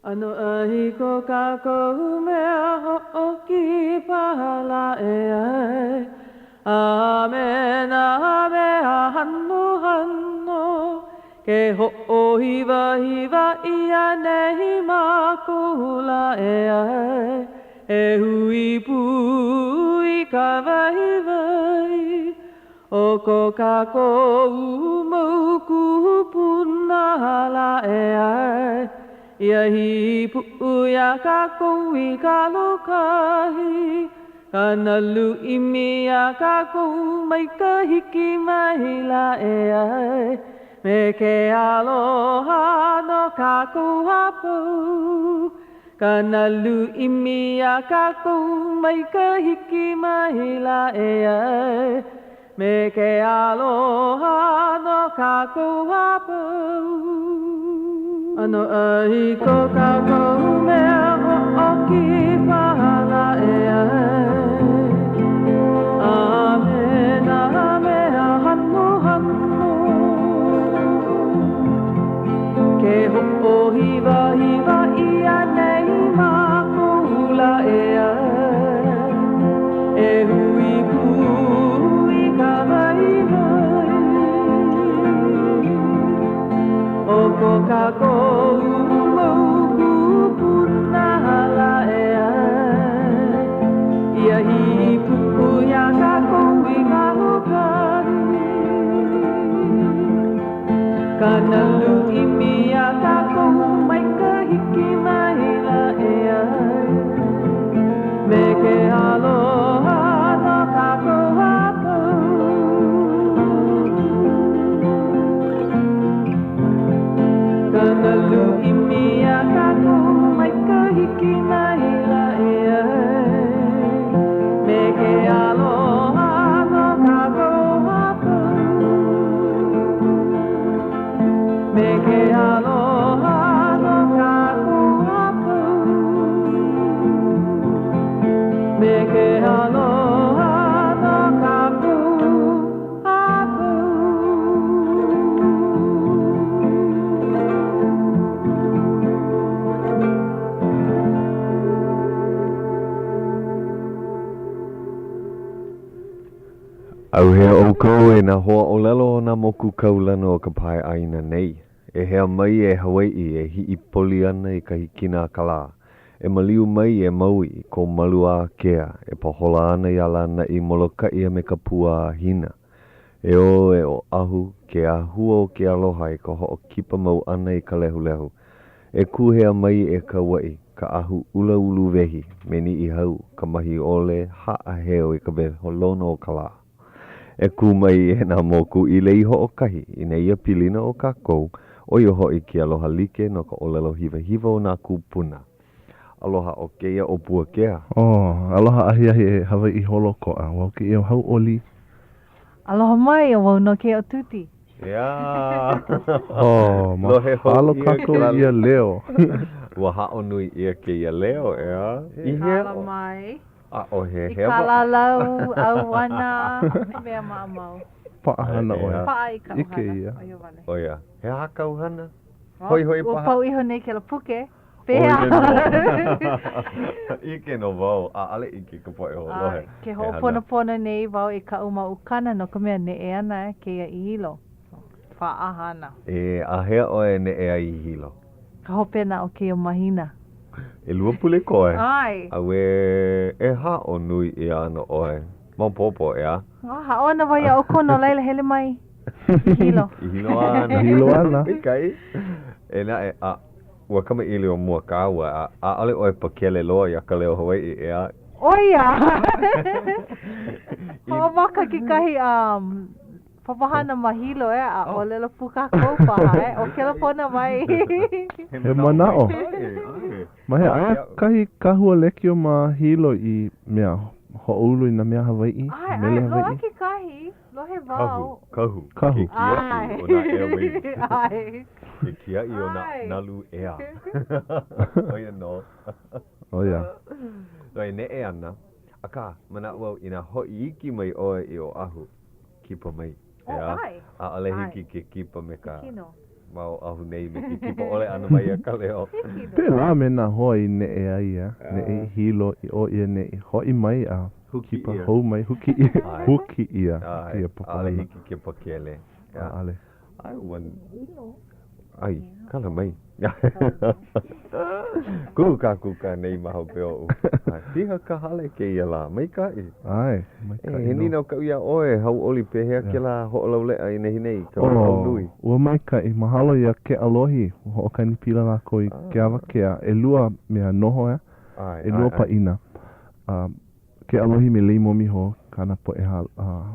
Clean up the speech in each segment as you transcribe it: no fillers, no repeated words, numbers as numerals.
ʻAnoʻai ko kākou mea hoʻokipa lā e ʻae, A me nā mea hanohano, Ke hoʻohiwahiwa ʻia nei mākou lā e ʻae, E hui pū i ka waiwai O ko kākou mau kūpuna lā e ʻae, Ia hīpuʻu iā kākou i ka lōkahi, Ka nalu ʻimi iā kākou mai ka hiki mai lā e ʻae, Me ke aloha no kākou a pau, Ka nalu ʻimi iā kākou mai ka hiki mai lā e ʻae, Me ke aloha no kākou a pau. ʻAnoʻai ko kākou mea hoʻokipa lā e ʻae, A me nā mea hanohano. Ke hoʻohiwahiwa ʻia nei mākou lā e ʻae, E hui pū i ka waiwai O ko kākou mau kūpuna lā e ʻae, Ia hīpuʻu iā kākou i ka lōkahi. Ka nalu ʻimi iā kākou mai ka hiki mai lā e ʻae, Me ke aloha no kākou a pau. Ka nalu ʻimi iā kākou mai ka hiki mai lā e ʻae, Me ke aloha no kākou a pau. Me ke aloha no kākou a pau. Me ke aloha no kākou a pau. ʻAuhea ʻoukou e nā hoa ʻōlelo o nā moku kaulana o ka pae ʻāina nei. E hea mai e Hawaiʻi e hiʻipoli ana i ka hikina a ka lā. E maliu mai e Maui i kō malu ākea e pahola ana iā Lānaʻi Molokaʻi a me ka pua a Hina. E ō e Oʻahu, ke āhua o ke aloha i ka hoʻokipa mau ʻana i ka lehulehu. E kūhea mai e Kauaʻi, ka ʻahu ʻula uluwehi me Niʻihau, ka mahiole haʻaheo i ka wehelono o ka lā. E kū mai e nā moku i lei hoʻokahi i nēia pilina o kākou, ʻo ia hoʻi ke aloha like no ka ʻōlelo hiwahiwa o nā kūpuna. Aloha ʻo kēia ʻo Puakea. Oh, aloha ahiahi e Hawaiʻi holoʻokoʻa. Wau kēia ʻo Hauʻoli. Aloha mai, ʻo wau nō kēia ʻo Tuti. ʻEā! Oh, Lohe hou mahalo ʻia kākou kēlā i ia leo. Ua haʻo nui ʻia kēia leo, ʻeā? I hea Kala mai. ʻAʻohe I hewa. ka lalau, ʻauana, he mea maʻamau. Paʻahana ʻoe. Paʻa i kaʻu ʻIke hana, ia. ʻo ia wale. ʻO ia. He aha kāu hana? Hoihoi Ua paha. pau iho nei kēlā puke. Pehea? ʻIke nō wau, ʻaʻole ʻike ka poʻe hoʻolohe. Ke hoʻoponopono nei wau i kaʻu mau ukana no ka mea neʻe ana kēia i Hilo. Paʻahana. E, a hea ʻoe e neʻe ai i Hilo? Ka hopena o kēia mahina. ʻElua pule koe? ʻAe. Auē, e haʻo nui ʻia ana ʻoe. Maopopo, ʻeā? Haʻo ana wau iā ʻoukou no laila hele mai i Hilo. I Hilo ana. I Hilo ana. Maikaʻi. E naʻe, a Ua kamaʻilio mua kāua, a ʻaʻole ʻoe pakele loa iā Ka Leo Hawaiʻi, ʻeā? ʻO ia! Hoʻomaka kekahi um, papahana ma Hilo, ʻeā, a ʻōlelo pū kākou paha, ʻe, ʻo kēlā pona mai. He manaʻo. Ma hea, aia kahi kahua lekiō ma Hilo i mea hoʻoulu i nā mea Hawaiʻi, ʻAe, mele ʻae, loaʻa Hawaiʻi? kekahi. Lohe wau. Kahu, kahu. Ke kiaʻi o nā airwaves. ʻAe. Ke kiaʻi o nā nalu ea. ʻO ia nō. ʻO ia. No e neʻe ana. Akā, manaʻo au inā hoʻi iki mai ʻoe i Oʻahu, kipa mai. ʻEā? ʻAʻole hiki ke kipa me ka. Kino. Ma Oʻahu nei me ke kipa ʻole ʻana mai a ka leo. Pēlā me nā hoa i neʻe ai, ʻeā, neʻe i Hilo, i ʻō i ʻaneʻi, hoʻi mai a kipa hou mai, huki ʻia, huki ʻia kēia papahana. ʻAʻole hiki ke pakele. ʻAʻole. ʻAe, ua, ai, kala mai. Kūkākūkā nei ma hope oʻu. ʻAe, piha ka hale kēia lā. Maikaʻi. ʻAe, maikaʻi nō. He nīnau kaʻu iā ʻoe, hauʻoli, pehea kēlā hoʻolauleʻa i nehinei, ka lāʻau nui? Ua maikaʻi. Mahalo iā Keʻalohi, ua hoʻokani pila lākou i ke awakea. ʻElua mea noho, ʻeā? ʻElua pāʻina. A Keʻalohi me Lei Momiho, kāna poʻe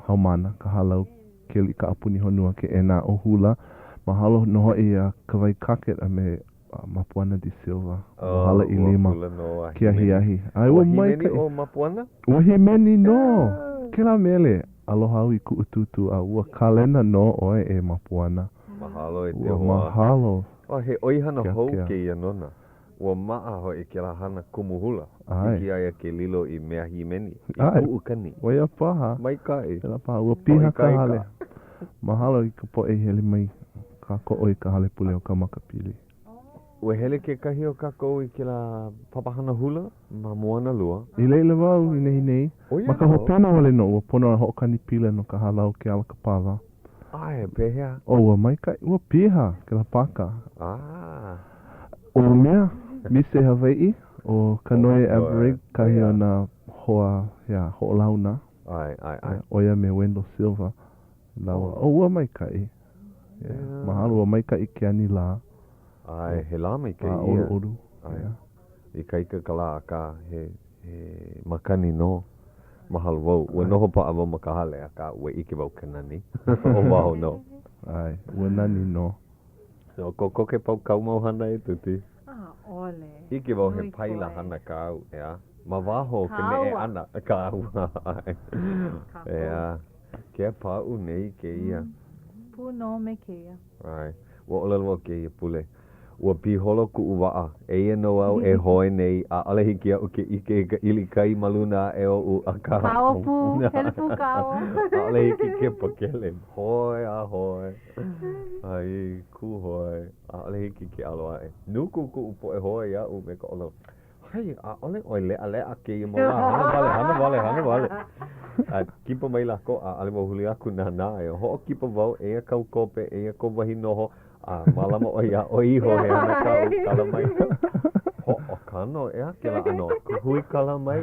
haumāna, ka hālau Ke Aliʻi Kaʻapuni Honua keʻena aʻo hula. Mahalo nō hoʻi iā Kawai Cockett a me Mapuana de Silva. Ua hala ʻilima ke ahiahi. ʻAe, ua maikaʻi. Ua hīmeni ʻo Mapuana? Ua hīmeni nō! Kēlā mele, Aloha au i kuʻu tūtū, a ua kalena nō ʻoe e Mapuana. Mahalo e te hoa. Ua mahalo. He ʻoihana hou kēia nona. Ua maʻa hoʻi kēlā hana kumu hula. Hiki iā ia ke lilo i mea hīmeni, i puʻukani. ʻO ia paha. Maikaʻi. Pēlā paha. Ua piha ka hale. Mahalo i ka poʻe i hele mai kākoʻo i ka hale pule o Kaumakapili. Ua hele kekahi o kākou i kēlā papahana hula ma Moanalua. I laila wau i nehinei. Ma ka hopena wale nō, ua pono e hoʻokani pila no ka hālau Ke Ala Ka Pawa. ʻAe, pehea? Oh, ua maikaʻi, ua piha kēlā pāka. Ah. ʻO mea, Mise Hawaiʻi, ʻo Kanoe Evering kahi o nā hoa hea hoʻolauna. ʻAe, ʻae, ʻae. ʻO ia me Wendell Silva lāua. Oh, ua maikaʻi. Yeah. Mahalo, ua maikaʻi ke anilā. ʻAe, he lā maikaʻi ia. A ʻoluʻolu. ʻAe. Ikaika ka lā, akā, he, he makani nō. Mahalo wau. Ua noho paʻa wau ma ka hale, akā, ua ʻike wau ka nani o waho nō. ʻAe, ua nani nō. So, kokoke pau kāu mau hana e Tuti? ʻAʻole. ʻIke wau he paila hana kāu, ʻeā? Ma waho o ka neʻe ʻana. Kāua. ʻAe. ʻEā. Ke pāʻū nei kēia. Pū nō me kēia. ʻAe. Ua ʻōlelo wau kēia pule. Ua piholo kuʻu waʻa. Eia nō au e hoe nei, ʻaʻole hiki iaʻu ke ʻike i ka ʻili kai ma luna aʻe oʻu, akā. Kāua pū, hele pū kāua. ʻAʻole hiki ke pakele. Hoe a hoe. Ai, kū hoe. ʻAʻole hiki ke ʻalo aʻe. Nuku kuʻu poʻe hoa iaʻu me ka ʻōlelo, Hai, ʻaʻole ʻoe leʻaleʻa kēia mau lā, hana wale, hana wale, hana wale. A kipa mai lākou, ʻaʻole wau huli aku nānā e hoʻokipa wau, eia kāu kope, eia kou wahi noho, a mālama ʻoe iā ʻoe iho, he hana kāu, kala mai. Hoʻokano, ʻeā, kēlā ʻano, huikala mai.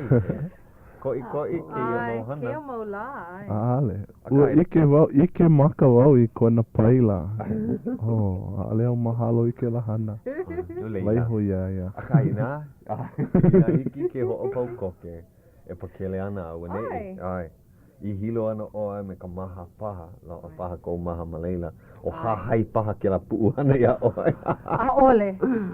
Koʻikoʻi kēia mau hana. Kēia mau lā, ʻae. ʻAʻole. Ua ʻike wau, ʻike maka wau i kona paila. Oh, ʻaʻole au mahalo i kēlā hana. No laila. Waiho iā ia. Akā, inā, inā hiki ke hoʻopau koke, e pakele ana auaneʻi. ʻAe. I hilo ana ʻoe me ka maha paha, loaʻa paha kou maha ma laila, o hahai paha kēlā puʻuhana iā ʻoe. ʻAʻole.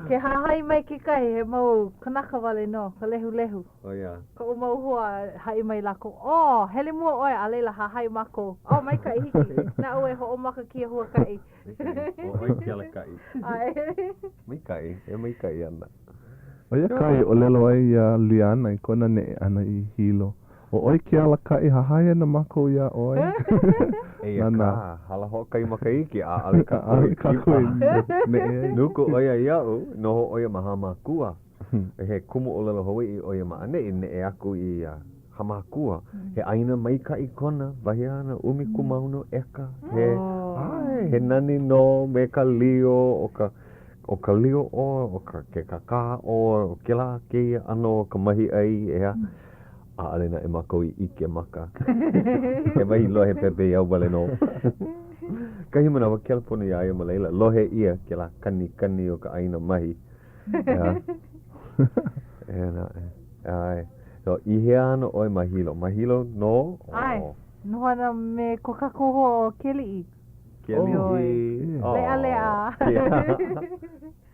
Ke hahai mai kekahi, he mau kanaka wale nō, ka lehulehu. ʻO ia. Koʻu mau hoa, haʻi mai lākou, Oh, hele mua ʻoe, a laila hahai mākou. Oh, maikaʻi, hiki. Naʻu e hoʻomaka kēia huakaʻi. Maikaʻi. ʻO ʻoe ke alakaʻi. ʻAe. Maikaʻi. E maikaʻi ana. ʻO ia kai ʻōlelo ai iā Liana i kona neʻe ʻana i Hilo. ʻO ʻoe ke alakaʻi, hahai ana mākou iā ʻoe. Eia kā, hala hoʻokahi makahiki, ʻaʻole kākou i kipa. Nuku ʻo ia iaʻu, noho ʻo ia ma Hāmākua. He kumu ʻōlelo Hawaiʻi ʻo ia ma ʻaneʻi, neʻe aku i Hāmākua. He ʻāina maikaʻi kona, wahi āna, 16 ʻeka. He, ʻae, he nani nō me ka lio, ʻo ka, ʻo ka lio ʻoe, ʻo ka, ke kakā ʻoe, ʻo kēlā kēia ʻano o ka mahiʻai, ʻeā. ʻAʻole naʻe mākou i ʻike maka. He wahi lohe pepeiao wale nō. Kahi manawa, kelepona iā ia ma laila, lohe ʻia kēlā kanikani o ka ʻāina mahi. ʻEā. Eia naʻe. ʻAe. So, i hea ana ʻoe ma Hilo? Ma Hilo nō? ʻAe. Noho ana me ko kākou hoa ʻo Keliʻi. Keliʻi. Leʻaleʻa.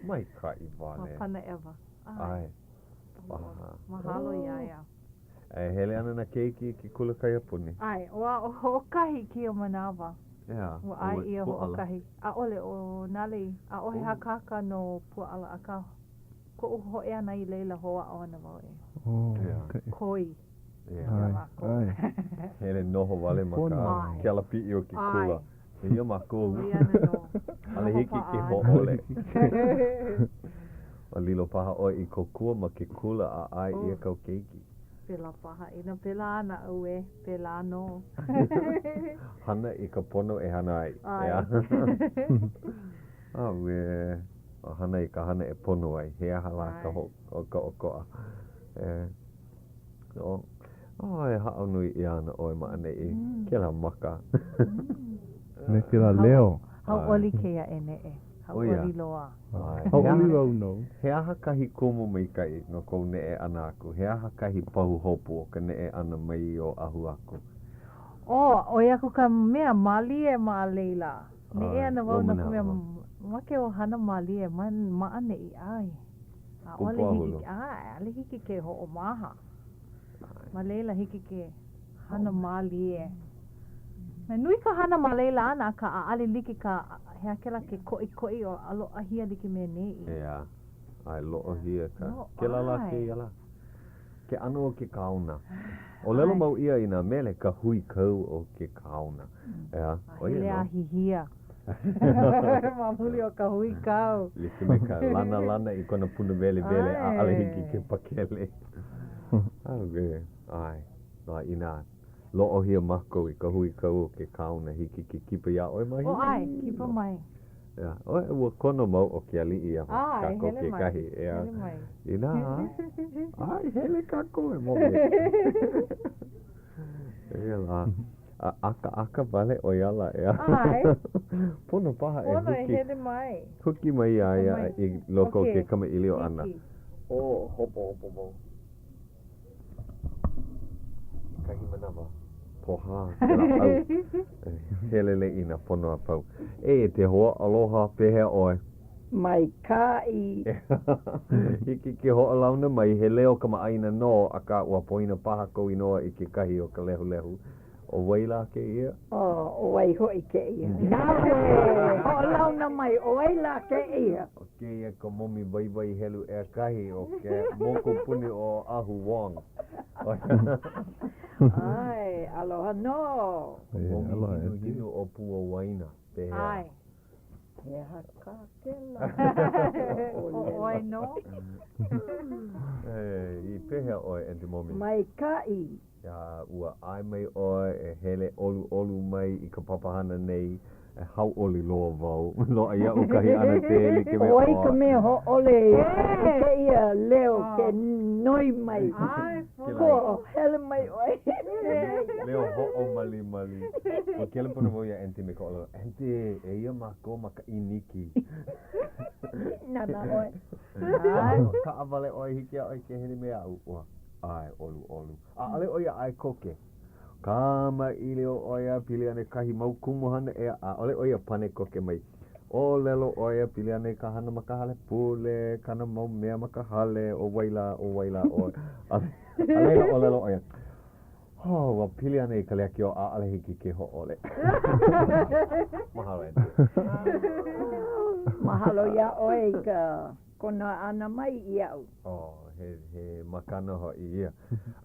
Maikaʻi wale. Ma Panaʻewa. ʻAe. Mahalo iā ia. E hele ana nā keiki i ke kula kaiapuni. ʻAe, ua hoʻokahi kēia manawa. ʻEā. Ua ʻae ʻia hoʻokahi. ʻAʻole, ʻo Nalei, ʻaʻohe hakahaka no Puaʻala, akā, koʻu hoʻi ʻana i laila hoʻāʻo ana wau e koi iā lākou. Hele noho wale ma ka ke alapiʻi o ke kula. Eia mākou. ʻO ia ana nō. ʻAʻole hiki ke hōʻole. Ua lilo paha ʻoe i kōkua ma ke kula a ʻae ʻia kāu keiki. Pēlā paha. Inā pēlā ana auē, pēlā nō. Hana i ka pono e hana ai. ʻAe. Auē. Hana i ka hana e pono ai. He aha lā ka ʻokoʻa. Oh, e haʻo nui ʻia ana ʻoe ma ʻaneʻi. Kēlā maka. Me kēlā leo. Hauʻoli kēia e neʻe. Hauʻoli loa. Hauʻoli wau nou. He aha kahi kumu maikaʻi no kou neʻe ʻana aku? He aha kahi pahuhopu o ka neʻe ʻana mai i Oʻahu aku? Oh, ʻoi aku ka mea mālie ma laila. Neʻe ana wau no ka mea make wau hana mālie ma ʻaneʻi, ʻae. ʻAʻole hiki, ʻaʻole hiki ke hoʻomaha. Ma laila hiki ke hana mālie. Nui ka hana ma laila ʻana, akā ʻaʻole like ka, he aha kēlā ke koʻikoʻi o a loʻahia like me neʻi. ʻEā, ʻae loʻohia ka, kēlā lā kēia lā. Ke ʻano o ke kaona. ʻŌlelo mau ʻia i nā mele ka huikau o ke kaona. ʻEā, ʻo ia nō. Hele a hihia. Ma muli o ka huikau. Like me ka lanalana i kona punawelewele, ʻaʻole hiki ke pakele. ʻAuē, ʻae. A inā loʻohia mākou i ka huikau o ke kaona, hiki ke kipa iā ʻoe ma ʻO, ʻae, kipa mai. ʻEā, ʻoe, ua kono mau ʻo ke aliʻi iā kākou kekahi, ʻeā. Inā, ʻae, hele kākou e moe. Eia lā, a ʻakaʻaka wale ʻo ia ala, ʻeā. ʻAe. Pono paha e huki. Pono e hele mai. Huki mai iā ia i loko o ke kamaʻilio ʻana. Oh, hopohopo wau. I kahi manawa, pohā ke lāʻau e heleleʻi nā pono a pau. E te hoa aloha, pehea ʻoe? Maikaʻi. Hiki ke hoʻolauna mai, he leo kamaʻāina nō, akā ua poina paha kou inoa i kekahi o ka lehulehu. ʻO wai lā kēia? Oh, ʻo wai hoʻi kēia? Nāu e hoʻolauna mai, ʻo wai lā kēia? ʻO kēia ka momi waiwai helu ʻekahi o ke mokupuni o Oʻahu Wong. ʻAe, aloha nō. Momi hinuhinu ʻo Pua Waina, pehea? ʻAe. He aha kā kēlā? ʻO ʻoe nō? I pehea ʻoe, Aunty Momi? Maikaʻi. A ua ʻae mai ʻoe e hele ʻoluʻolu mai i ka papahana nei, e hauʻoli loa wau. Loaʻa iaʻu kahi ʻanakē like me ʻOe. ʻO wai ka mea hōʻole i kēia leo ke noi mai. Koa, hele mai ʻoe. Leo hoʻomalimali. Ua kelepona wau iā Aunty me ka ʻōlelo, Aunty, eia mākou ma ka ʻīniki. Nānā ʻoe. Kaʻawale ʻoe, hiki iā ʻoe ke hele me aʻu. Ua. ʻAe, ʻoluʻolu. ʻAʻole ʻo ia ʻae koke. Kamaʻilio ʻo ia pili ana i kahi mau kumuhana ʻē, ʻaʻole ʻo ia pane koke mai. ʻŌlelo ʻo ia pili ana i ka hana ma ka hale pule, kāna mau mea ma ka hale, ʻo wai lā, ʻo wai lā ʻoe. A laila ʻōlelo ʻo ia, Oh, ua pili ana i ka leakio, ʻaʻole hiki ke hōʻole. Mahalo, Aunty. Mahalo iā ʻoe i ka kono ʻana mai iaʻu. Oh, he, he makana hoʻi ia.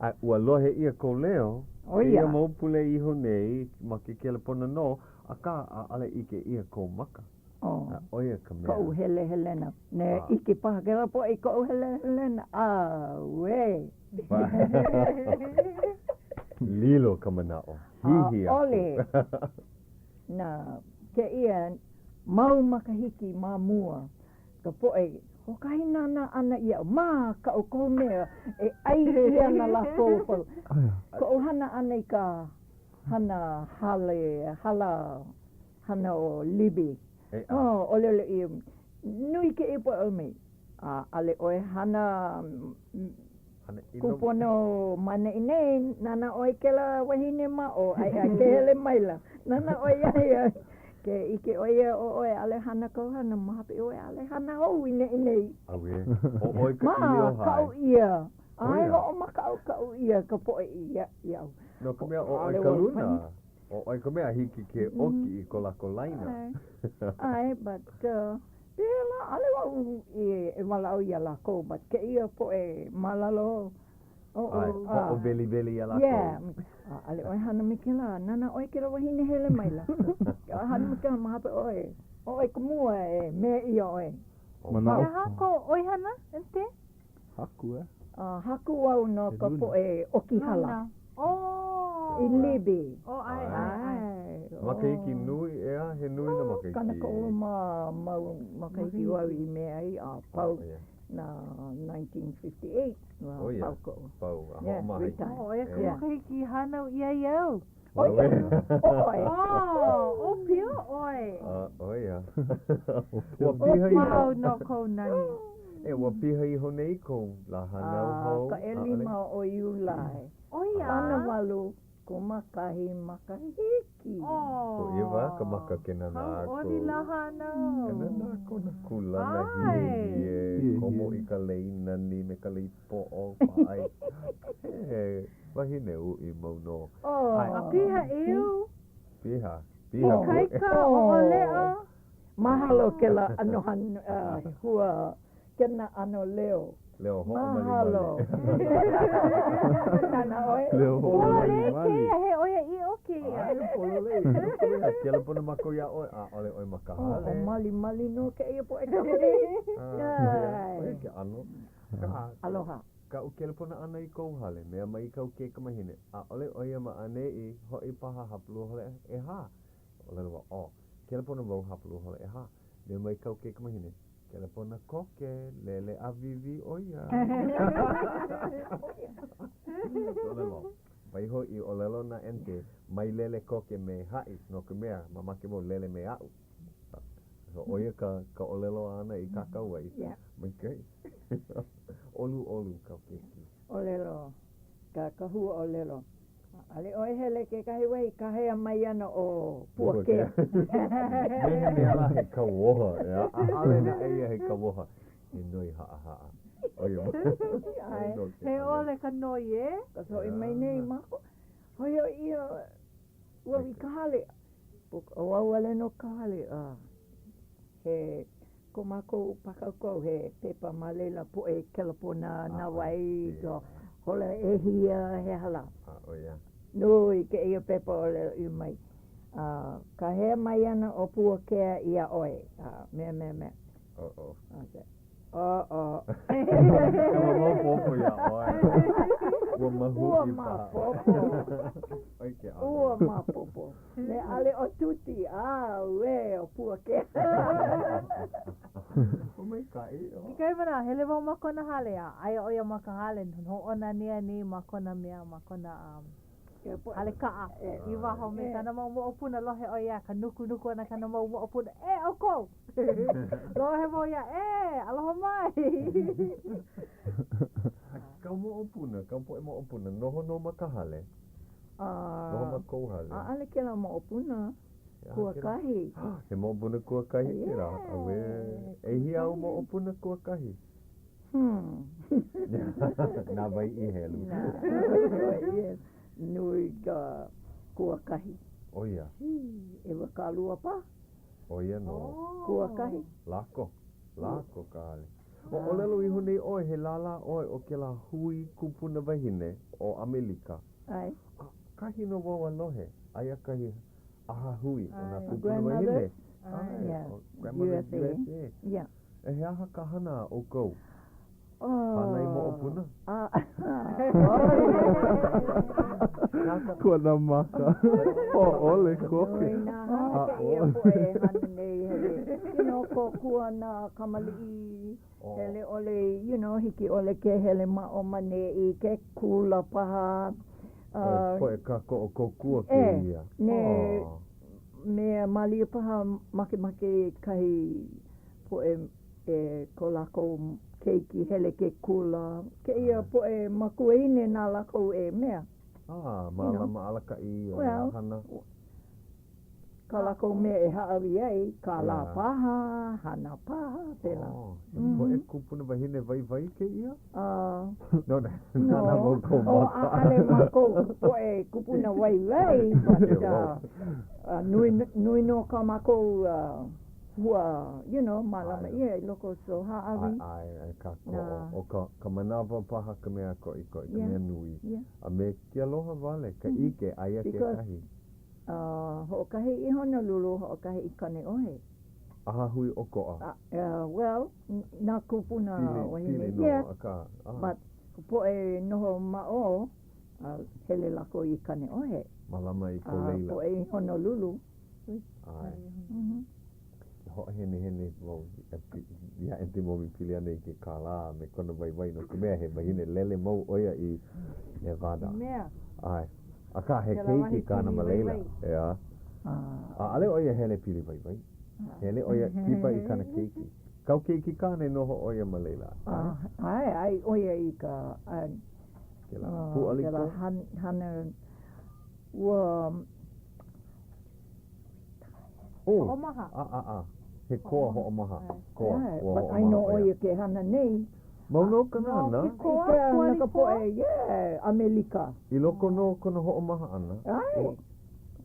A ua lohe ʻia kou leo, kēia mau pule iho nei ma ke kelepona nō, akā ʻaʻole ʻike ʻia kou maka. Oh, A ʻo ia ka mea. Koʻu helehelena. Ne ʻike paha kēlā poʻe i koʻu helehelena. Auē! Lilo ka manaʻo. Hihi aku. ʻAʻole. Na kēia mau makahiki ma mua ka poʻe hoʻokahi nānā ʻana iaʻu makaʻu kohu mea e ʻai ʻia ana lākou a pau. Koʻu hana ʻana i ka hana hale, hala, hana o Libby. Oh, ʻōlelo ʻia, nui kēia poʻe mai, ʻaʻole ʻoe hana kūpono ma neʻi nei, nānā ʻoe i kēlā wahine ma ʻō, a ke hele maila, nānā ʻoe iā ia, ke ʻike ʻo ia ʻo ʻoe, ʻaʻole hana kou hana, ma hope ʻoe ʻaʻole hana hou i neʻi nei. Auē, ʻo ʻoe ka ʻīlio hae. Makaʻu ʻia, ʻae hoʻomākaʻukaʻu ʻia ka poʻe iaʻu. No ka mea, ʻo ʻoe ka luna. ʻO ʻoe ka mea hiki ke ʻoki i ko lākou laina. ʻAe, but pēlā, ʻaʻole wau e walaʻau iā lākou, but kēia poʻe ma lalo oʻu. ʻAe, hoʻoweliweli iā lākou. Yeah, ʻaʻole ʻoe hana me kēlā, nānā ʻoe kēlā wahine hele maila. ʻAʻole hana me kēlā, ma hope ʻoe. ʻOe ka mua e mea ʻia ʻoe. Manaʻo. He aha kou ʻoihana, Aunty? Haku, eh? Haku au no ka poʻe ʻoki hala. Oh. I Libi. Oh, ʻae, ʻae, ʻae. Makahiki nui, ʻeā, he nui nā makahiki. 30 ma mau makahiki wau i mea ai a pau na 1958 ua pau koʻu. Pau, a hoʻomaha. Oh, ʻo ia ka makahiki i hānau ʻia ai au. ʻO ia, ʻo ʻoe. Oh, ʻōpio ʻoe. ʻO ia. Ua piha iho. Mahalo no kou nani. E, ua piha iho nei kou lā hānau hou. A ka ʻelima o Iulai. ʻO ia. 80 kūmākahi makahiki. Oh. ʻIwa ka maka ke nānā aku. Hauʻoli lā hānau. Ke nānā aku nā kūlana hiehie. Komo i ka lei nani me ka lei poʻo pāʻai. He wahine uʻi mau nō. Oh. A piha ʻeu. Piha. Piha. Ikaika, ʻoʻoleʻa. Mahalo kēlā ʻano hua, kēnā ʻano leo. Leo hoʻomalimali. Mahalo. Nānā ʻoe. Leo Pololei hoʻomalimali. kēia, he ʻoiaʻiʻo kēia. ʻAe, pololei. Kelepona mākou iā ʻoe, ʻaʻole ʻoe ma ka hale. Hoʻomalimali nō kēia poʻe kamaliʻi. ʻAe, ʻo ia ke ʻano. Aloha. Kaʻu kelepona ʻana i kou hale, mea mai kau kaikamahine, ʻaʻole ʻo ia ma ʻaneʻi, hoʻi paha hapalua hola ʻehā. ʻŌlelo wau, ʻO, kelepona wau hapalua hola ʻehā. Mea mai kau kaikamahine, kelepona koke, lele ʻāwīwī ʻo ia. ʻŌlelo wau, waiho i ʻōlelo na Aunty, mai lele koke me haʻi, no ka mea, mamake wau lele me aʻu. So, ʻo ia ka, ka ʻōlelo āna i kākau ai. Yeah. Maikaʻi. ʻOluʻolu kau keiki. ʻŌlelo, ka, ka hua ʻōlelo. ʻAʻole ʻoe hele kekahi wahi kāhea mai ana ʻo Puakea. Me he mea lā he kauoha, ʻeā? ʻAʻole naʻe ia he kauoha. He noi haʻahaʻa. ʻO ia ʻAe, he ʻole ka noi, ē? Ka hoʻi mai nei mākou. Hoihoi ʻia wau i ka hale. ʻO wau wale nō ka hale, a he ko mākou pākaukau, he pepa ma laila poʻe kelepona nā wai, ka hola ʻehia, he aha lā. Nui kēia pepa ʻōlelo ʻia mai, a kāhea mai ana ʻo Puakea iā ʻoe, a mea, mea, mea. Uh-oh. Uh-oh. Ua maopopo iā ʻoe. Ua mahuʻi Ua paha. maopopo. ʻOi ke ʻano. Ua maopopo. Me ʻaʻole ʻo Tuti, auē, ʻo Puakea. Ua maikaʻi. Kekahi manawa, hele wau ma kona hale, a aia ʻo ia ma ka hale, hoʻonanea nei ma kona mea, ma kona um, hale kaʻa i waho me kāna mau moʻopuna, lohe ʻo ia ka nukunuku ʻana kāna mau moʻopuna, E ʻoukou! Lohe wau ia, E, aloha mai! Kau moʻopuna, kau poʻe moʻopuna, noho nō ma ka hale? Noho ma kou hale? ʻAʻole kēlā moʻopuna, kuakahi. He moʻopuna kuakahi kēlā? Auē. ʻEhia āu moʻopuna kuakahi? Hmm. Na wai i helu? Na wai i helu. Nui ka kuakahi. ʻO ia. 22 paha. ʻO ia nō. Kuakahi. Lako. Lako ka hale. Ua ʻōlelo iho nei ʻoe, he lālā ʻoe o kēlā hui kupuna wahine o ʻAmelika. ʻAe. ʻAkahi nō wau a lohe, aia kahi ʻahahui o nā kūpuna wahine. ʻAe, ʻo Grandmothers USA. Yeah. E he aha ka hana a ʻoukou? Hānai moʻopuna? Kona maka. Hōʻole koke. Nui nā hana kēia poʻe e hana nei hele, you know, kōkua nā kamaliʻi, hele ʻole, you know, hiki ʻole ke hele ma ʻō ma ʻaneʻi, ke kula paha. Poʻe kākoʻo kōkua kēia. E, ne, mea malia paha makemake kahi poʻe e ko lākou keiki hele ke kula, kēia poʻe makuahine na lākou e mea. Ah, mālama alakaʻi i nā hana. Kā lākou mea e hāʻawi ai, kālā paha, hana paha, pēlā. Oh, he poʻe kūpuna wahine waiwai kēia? Uh, no, nānā wau kou maka. Oh, ʻaʻole mākou poʻe kupuna waiwai, but uh, nui, nui nō kā mākou uh, hua, you know, mālama ʻia i loko so hāʻawi. ʻAe, ʻae, kākoʻo. ʻO ka, ka manawa paha ka mea koʻikoʻi, ka mea nui. A me ke aloha wale, ka ʻike, aia kekahi. Because, uh, hoʻokahi i Honolulu, hoʻokahi i Kaneʻohe. ʻahahui ʻokoʻa. Well, nā kūpuna wahine. Pili, pili nō, akā, ʻaha. But ka poʻe noho ma ʻō, hele lākou i Kaneʻohe. Mālama i ko laila. A poʻe i Honolulu. ʻAe. Ke hoʻohenehene wau iā Aunty Momi pili ana i ke kālā a me kona waiwai no ka mea he wahine lele mau ʻo ia i Nevada. Mea. ʻAe. Akā he keiki kāna ma laila, ʻeā. ʻAʻole ʻo ia hele pili waiwai. Hele ʻo ia kipa i kāna keiki. Kāu keiki kāne noho ʻo ia ma laila. ʻAe, ʻae ʻo ia i ka, ʻae. Kēlā pūʻali koa. Kēlā hana, ua. Oh, Hoʻomaha. A, a, a. He koa hoʻomaha. Koa. ʻAe, Ua but hoʻomaha ʻae nō ʻo ʻo ia. ia ke hana nei. Mau nō kana hana. No ke koa, I ka, na ka pūʻali koa? poʻe, yeah, ʻAmelika. I loko nō o kona hoʻomaha ʻana, ʻAe. ua,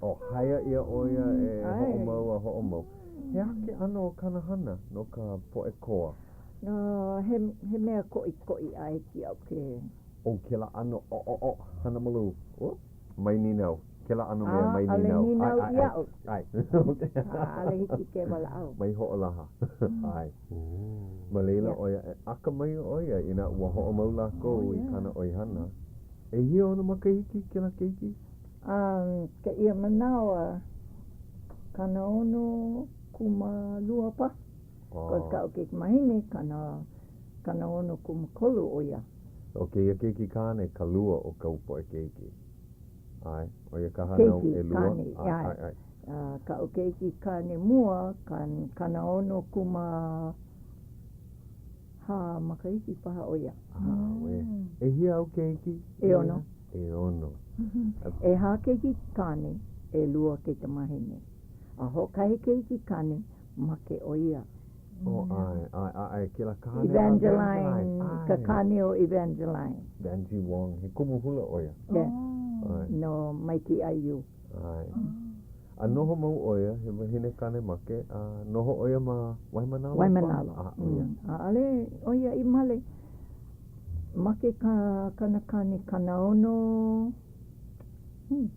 oh, hire ʻia ʻo ia e ʻAe. hoʻomau a hoʻomau. He aha ke ʻano o kāna hana no ka poʻe koa? No, he, he mea koʻikoʻi a hiki iaʻu ke. ʻO kēlā ʻano ʻoʻoʻo hana malū. Whoop. Mai nīnau. Kēlā ʻano mea mai ʻAʻole nīnau. nīnau ʻAe, ʻae, iaʻu. ʻae. ʻAʻole hiki ke walaʻau. Mai hoʻolaha. ʻAe. Ma laila ʻo ia, e akamai ʻo ia inā ua hoʻomau lākou i kāna ʻoihana. ʻEhia ona makahiki kēlā keiki? A kēia manawa, 60 kūmālua paha. Cause kaʻu kaikamahine, kana, 60 kūmākolu ʻo ia. ʻO kēia keiki kāne ka lua o kāu poʻe keiki. ʻAe, ʻo ia ka hānau Keiki ʻelua. kāne, ʻAe, ʻae. ʻae, ʻae. Kaʻu keiki kāne mua, kan, 60 kūmāhā makahiki paha ʻo ia. Auē. ʻEhia āu keiki? ʻEono. ʻEono. ʻEhā keiki kāne, ʻelua kaikamahine. A hoʻokahi keiki kāne, make ʻo ia. Oh, ʻae, ʻae, ʻae, kēlā kāne a Evangeline, ʻae. ka kāne o Evangeline. Vangie Wong, he kumu hula ʻo ia. Yeah. ʻAe. No Maiki IU. ʻAe. A noho mau ʻo ia, he wahine kāne make, a noho ʻo ia ma Waimānalo? Waimānalo. A, ʻo ia. ʻAʻole ʻo ia i male. Make ka kana kāne 60, hmm.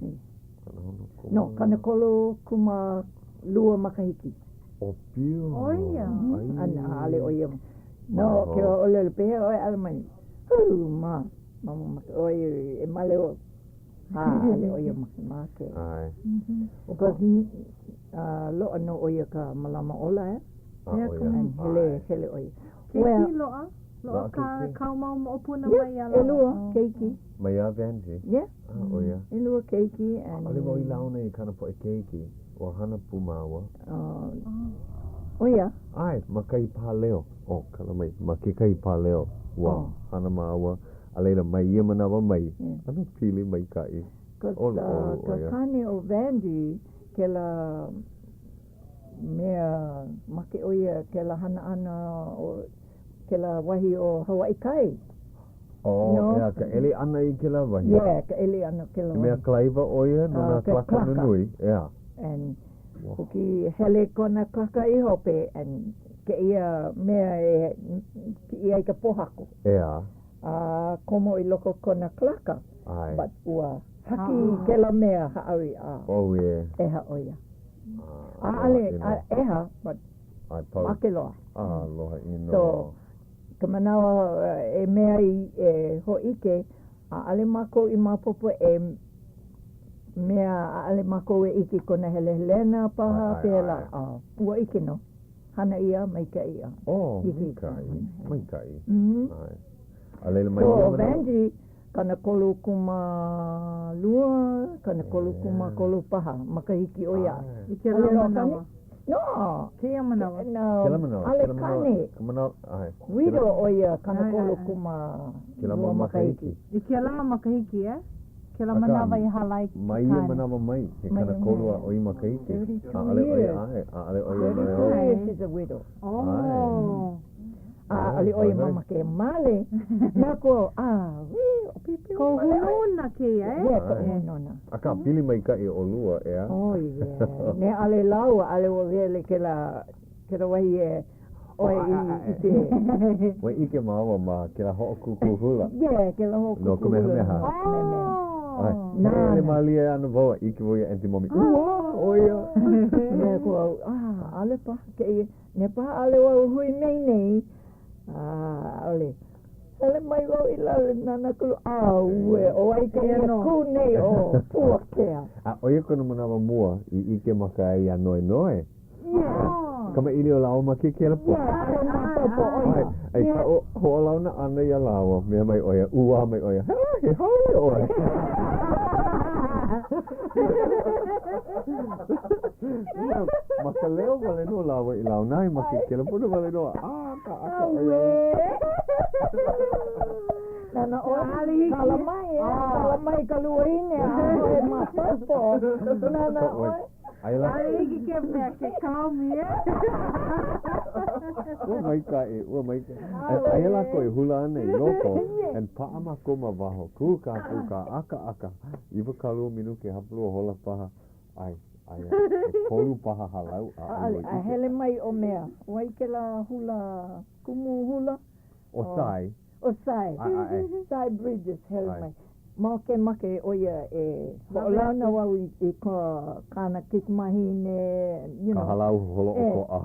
60 kūmā. No, 30 kūmālua makahiki. ʻŌpio. ʻO ia. A ʻaʻole ʻo ia. No, ke ʻōlelo pehea ʻoe ʻaʻole mai. Hū, ma, ma, ma, ʻoe e male ʻoe. ʻAʻole ʻo ia makemake. ʻAe. Because, loaʻa nō ʻo ia ka mālama ola, eh? A ʻo ia. And hele, hele ʻo ia. Keiki loaʻa? Loaʻa kā, kāu mau moʻopuna mai iā lāua? ʻElua keiki. Maiā Vangie? Yeah. A, ʻo ia. ʻElua keiki and. ʻAʻole wau i launa i kāna poʻe keiki. Ua hana pū māua. ʻO ia? ʻAe, ma kahi pāleo. Oh, kala mai. Ma kekahi pāleo. Ua hana māua. A laila, mai ia manawa mai, ʻano pili maikaʻi. ʻOluʻolu ʻo ia. Ka kāne o Vangie, kēlā mea, make ʻo ia kēlā hana ʻana o kēlā wahi o Hawaii Kai. Oh, no. ʻEā, ka ʻeli ʻana i kēlā wahi. Yeah, ka ʻeli ʻana kēlā wahi. He mea kalaiwa ʻo ia no nā kalaka nunui, ʻeā. And huki hele kona kalaka i hope and kēia mea e kiʻi ai ka pōhaku. ʻEā. A komo i loko kona kalaka. ʻAe. But ua haki kēlā mea hāʻawi a. Oh, yeah. ʻEha ʻo ia. ʻAʻole, ʻeha, but make loa. Aloha ʻino. So, ka manawa e mea i e hōʻike, ʻaʻole mākou i maopopo e mea ʻaʻole mākou e ʻike kona helehelena paha, pēlā, ua ʻike nō. Hana ʻia, maikaʻi a. Oh, maikaʻi, maikaʻi. ʻAe. A laila mai ia manawa. So, Vangie, 30 kūmālua, 30 kūmākolu paha makahiki ʻo ia. I kēlā manawa? No. Kēia manawa? No. Kēlā manawa. ʻAʻole kāne. Ka manawa, ʻae. Widow ʻo ia, 30 kūmālua makahiki. I kēlā makahiki, eh? Kēlā manawa i hala ai ke kāne. Mai ia manawa mai, he 30 a ʻoi makahiki. ʻAʻole ʻo ia, ʻae, ʻaʻole ʻo ia male hou. 32 years she's a widow. Oh. ʻAʻole ʻo ia mamake male. Na ko, ʻauē, ʻōpiopio Kou hūnōna kēia, eh? Yeah, koʻu hūnōna. Akā, pili maikaʻi ʻolua, ʻeā? Oh, yeah. Ne ʻale lāua, ʻale ua hele kēlā, kēlā wahi e ʻoe i ʻike. Ua ʻike māua ma kēlā hoʻokūkū hula. Yeah, kēlā hoʻokūkū hula. No Kamehameha. Oh! ʻAe, hele mālie ana wau a ʻike wau iā Aunty Momi, ʻUā, ʻo ia! Me aku au, ah, ʻaʻole paha kēia, mea paha ʻaʻole wau hui me nei, ʻaʻole. Hele mai wau i lalo nānā aku, ʻAuē, ʻo wai kēia kū nei ʻo Puakea. A ʻo ia kona manawa mua i ʻike maka ai iā Noenoe. Yeah. Kamaʻilio lāua ma ke kelepona. Yeah, ʻaʻole maopopo ʻo ia. ʻAe, i kaʻu hoʻolauna ʻana iā lāua, mea mai ʻo ia, ʻuā mai ʻo ia, Hā, he haole ʻoe. Ma ka leo wale nō lāua i launa ai, ma ke kelepona wale nō, ʻakaʻaka ʻo ia. Nānā ʻoe, kala mai, kala mai ka luahine, ʻaʻole maopopo. Nānā ʻoe. ʻAʻole hiki ke mea ke kaomi e. Ua maikaʻi, ua maikaʻi. Aia lākou e hula ana i loko, and paʻa mākou ma waho, kūkā, kūkā, ʻakaʻaka, 20 minuke, hapalua hola paha, ʻae, aia, ʻekolu paha hālau, ʻaʻole wau ʻike. A hele mai ʻo mea, wai kēlā hula, kumu hula? ʻO Sai. ʻO Sai. ʻAe. Sai Bridges hele mai. Makemake ʻo ia e hoʻolauna wau i ka kāna kaikamahine, you know. Ka hālau holoʻokoʻa.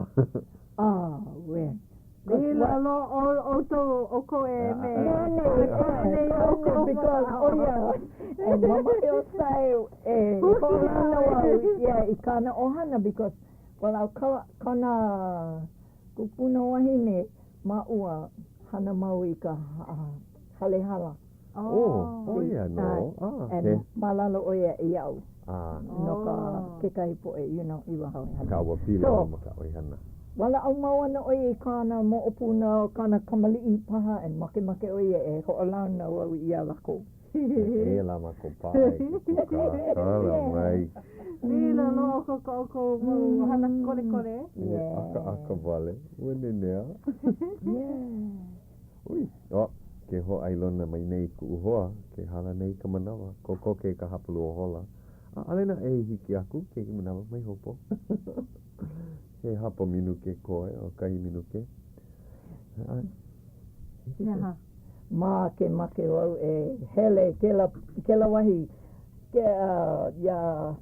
Auē. Lilo nō ʻoutou ʻoukou e me. Nē, nē, nē, because ʻo ia, and mamake ʻo Sai e hoʻolauna wau yeah, i kāna ʻohana because, well, kona kupuna wahine māua hana mau i ka hale hala. Oh, ʻo ia nō. Ah, and mālalo ʻo ia iaʻu no ka kekahi poʻe, you know, i waho e hana. Ka ua pili so, ma ka ʻoihana. Walaʻau mau ana ʻo ia i kāna moʻopuna, kāna kamaliʻi paha, and makemake ʻo ia e hoʻolauna wau iā lākou. Eia lā mākou paʻa i ke kūkā kala mai. Lilo nō ko ʻoukou mau hana kolekole. E ʻakaʻaka wale, ua nenea. Ui, oh, ke hōʻailona mai nei kuʻu hoa, ke hala nei ka manawa, kokoke i ka hapalua hola. ʻAʻole naʻe i hiki aku kēia manawa mai hopo. He hapa minuke koe, ʻokahi minuke. He aha? Makemake wau e hele kela, kela wahi ke, uh, iā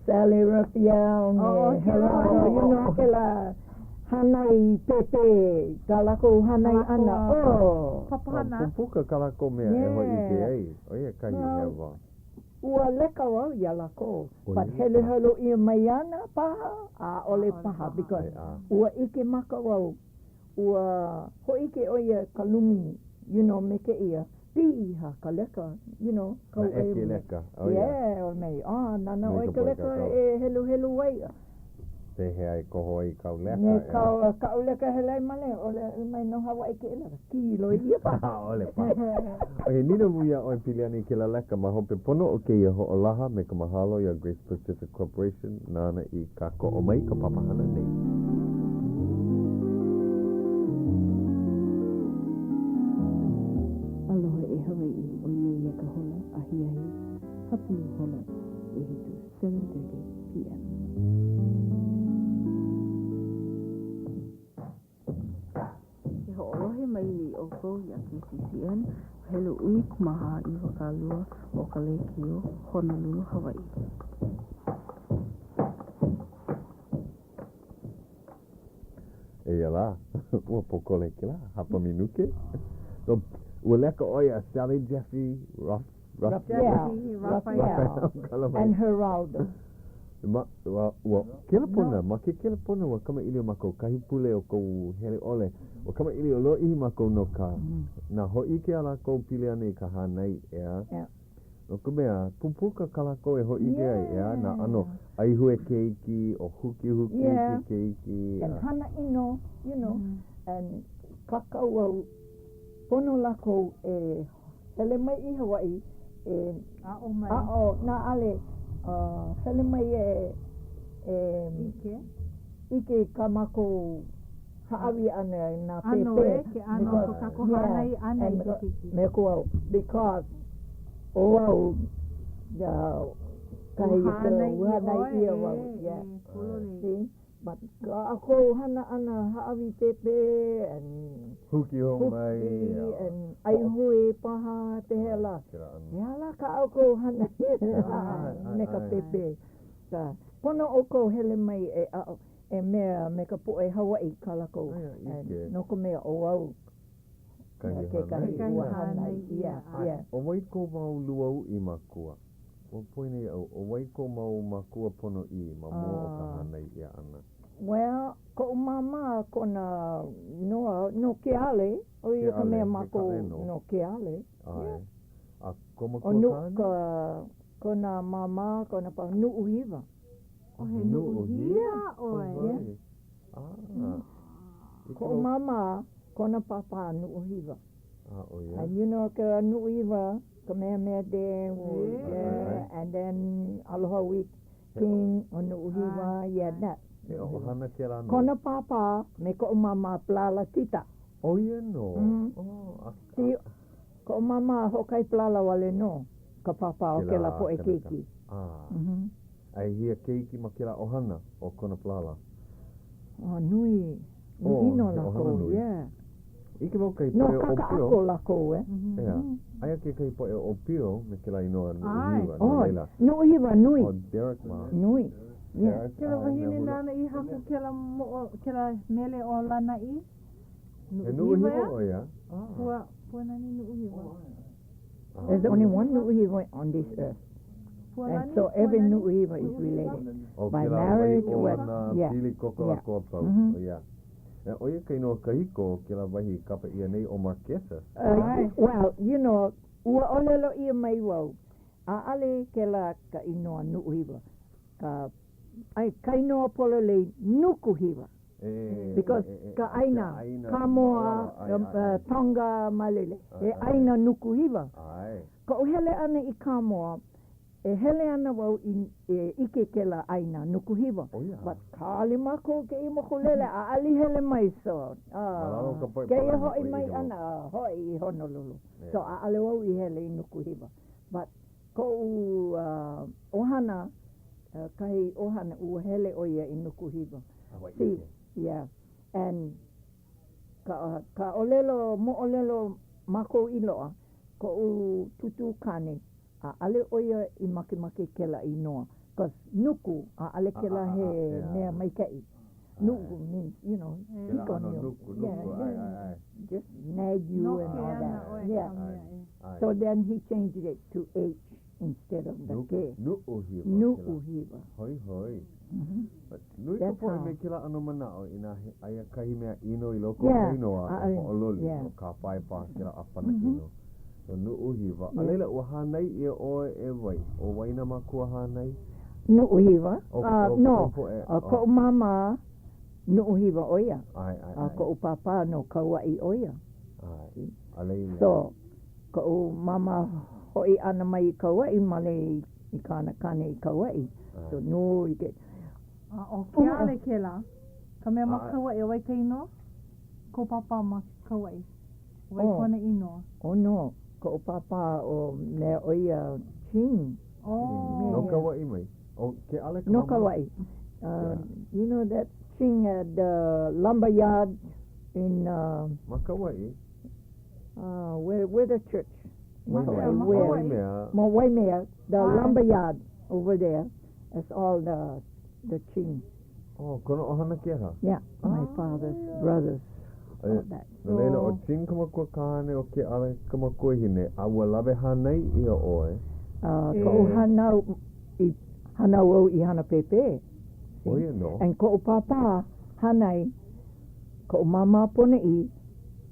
Sally Raphael me oh, Geraldo, you know, kela hānai pēpē, kā lākou hānai ʻana. Oh! Papahana. Oh, puka kā lākou mea e hōʻike ai, ʻo ia kahi hewa. Ua leka wau iā lākou, but heluhelu ʻia mai ana paha, ʻaʻole paha, because ua ʻike maka wau, ua hōʻike ʻo ia ka lumi, you know, me kēia, piha ka leka, you know, kau ʻe. Na ʻeke leka, oh yeah. Yeah, ʻo mei, ah, nāna ʻoe ka leka e heluhelu ai. Pehea e koho ai kāu leka, ʻeā? Me kau, kaʻu leka hele ai male, ʻōlelo mai no Hawaiʻi kēia leka, kīloi ʻia paha. ʻAʻole paha. ʻO he nīnau wau iā ʻoe pili ana i kēlā leka ma hope pono o kēia hoʻolaha me ka mahalo iā Grace Pacific Corporation nāna i kākoʻo mai ka papahana nei. Aloha e Hawaiʻi, ʻo ia ka hola ahiahi hapalua hola ʻehiku. 7:30 PM. Ke hoʻolohe mai nei ʻoukou iā KCCN, helu 14 20 o ka lēkiō Honolulu, Hawaiʻi. Eia lā, ua pōkole kēlā hapa minuke. So, ua leka ʻoe iā Sally Jeffy Roth, Roth, yeah, Raphael and Geraldo. Ma, ua, ua kelepona, ma ke kelepona ua kamaʻilio mākou kahi pule o kou hele ʻole. Ua kamaʻilio lōʻihi mākou no ka, nā hōʻike a lākou pili ana i ka hānai, ʻeā? Yeah. No ka mea, pupuka kā lākou e hōʻike ai, ʻeā, nā ʻano ʻaihue keiki, o hukihuki ke keiki. And hana ʻino, you know, and kākau au, pono lākou e hele mai i Hawaiʻi e aʻo mai. Aʻo, nā ʻale, hele mai e, e ʻike. ʻike i kā mākou hāʻawi ʻana i nā pēpē. ʻAno e, ke ʻano o ko kākou hānai ʻana i ke keiki. Me ko au, because ʻo au, kahi i ka, ua hānai ʻia wau, yeah. See? But kā ʻoukou hana ʻana hāʻawi pēpē and Huki hou mai huki and ʻaihue paha pehea lā. He aha lā kā ʻoukou hana me ka pēpē. Ka pono ʻoukou hele mai e aʻo e mea me ka poʻe Hawaiʻi kā lākou and no ka mea ʻo au kekahi ua hānai ʻia. ʻO wai kou mau lūauʻi makua? Ua poina iaʻu, ʻo wai kou mau mākua ponoʻī ma mua o ka hānai ʻia ʻana? Well, koʻu māmā kona inoa no Keale, ʻo ia ka mea mākou no Keale. ʻAe. A kou makua kāne? ʻO ka, kona māmā, kona pāpā, Nuʻuhiwa. ʻO he Nuʻuhiwa ʻoe? Ah. Koʻu māmā, kona pāpā Nuʻuhiwa. Ah, ʻo ia. And you know ka Nuʻuhiwa, Kamehameha Dam, yeah, and then Aloha Week King o Nuʻuhiwa, yeah, that. He ʻohana kēlā nō. Kona pāpā me koʻu māmā palala tita. ʻO ia nō? Oh, a. See, koʻu māmā hoʻokahi palala wale nō ka pāpā o kēlā poʻe keiki. Ah. A ʻehia keiki ma kēlā ʻohana o kona palala? Oh, nui. Nui nō lākou, yeah. ʻIke wau kahi poʻe ʻōpio. No Kakaʻako lākou, eh? ʻEā. Aia kekahi poʻe ʻōpio me kēlā inoa Nuʻuhiwa, no laila. Nuʻuhiwa, nui. ʻO Derek mā. Nui. Yeah. Kēlā wahine nāna i haku kēlā moʻo, kēlā mele ʻo Lānaʻi. He Nuʻuhiwa ʻo ia? Pua, Puanani Nuʻuhiwa. There's only one Nuʻuhiwa on this earth. And so every Nuʻuhiwa is related. By marriage or, yeah. Pili koko lākou a pau. Yeah. ʻO ia ka inoa kahiko o kēlā wahi i kapa ʻia nei ʻo Marquesas. Well, you know, ua ʻōlelo ʻia mai wau, ʻaʻale kēlā ka inoa Nuʻuhiwa, ka, ʻae, ka inoa pololei Nukuhiwa. Because ka ʻāina, Kāmoa, Tonga, Malele, he ʻāina Nukuhiwa. Koʻu hele ʻana i Kāmoa, E hele ana wau i e ʻike kēlā ʻāina Nukuhiwa, but kāli mākou kēia mokulele ʻaʻale i hele mai so kēia hoʻi mai ʻana hoʻi i Honolulu so ʻaʻale wau i hele i Nukuhiwa but koʻu ʻohana kahi ʻohana ua hele ʻo ia i Nukuhiwa see yeah and ka ka ʻōlelo moʻolelo mākou i loaʻa koʻu tūtū kāne ʻAʻale ʻo ia i makemake kēlā inoa, cause nuku, ʻaʻale kēlā he mea maikaʻi. Nuku means, you know, pick on you. Yeah, yeah, just nag you and all that. Yeah. So then he changed it to H instead of the K. Nuʻuhiwa. Nuʻuhiwa. Hoi hoi. Nui ka poʻe me kēlā ʻano manaʻo inā he aia kahi mea ʻino i loko o ka inoa e hoʻololi o kāpae paha kēlā ʻāpana ʻino. No Nuʻuhiwa. A laila, ua hānai ʻia ʻoe e wai? ʻO wai nā mākua hānai? Nuʻuhiwa. No, koʻu māmā Nuʻuhiwa ʻo ia. A koʻu pāpā no Kauaʻi ʻo ia. A laila. So, koʻu māmā hoʻi ʻana mai i Kauaʻi, male i kāna kāne i Kauaʻi. So, nui ke. A ʻo Keale kēlā, ka mea ma Kauaʻi, ʻo wai ka inoa? Kou pāpā ma Kauaʻi. ʻO wai kona inoa? ʻO no, koʻu pāpā ʻo mea ʻo ia Ching. Oh. No Kauaʻi mai. ʻO Keale ka No Kauaʻi. Uh, you know that Ching at the lumber yard in uh, Ma Kauaʻi? Uh, where, where the church? Waimea. Ma Waimea. Ma Waimea, the lumber yard over there. That's all the, the Ching. Oh, kona ʻohana kēlā? Yeah, my father's brothers, all that. No laila, ʻo Ching ka makua kāne, ʻo Keale ka makuahine, a ua lawe hānai ʻia ʻoe? Uh, koʻu hānau, i hānau au i Hanapēpē. ʻO ia nō. And koʻu pāpā hānai, koʻu māmā ponoʻī,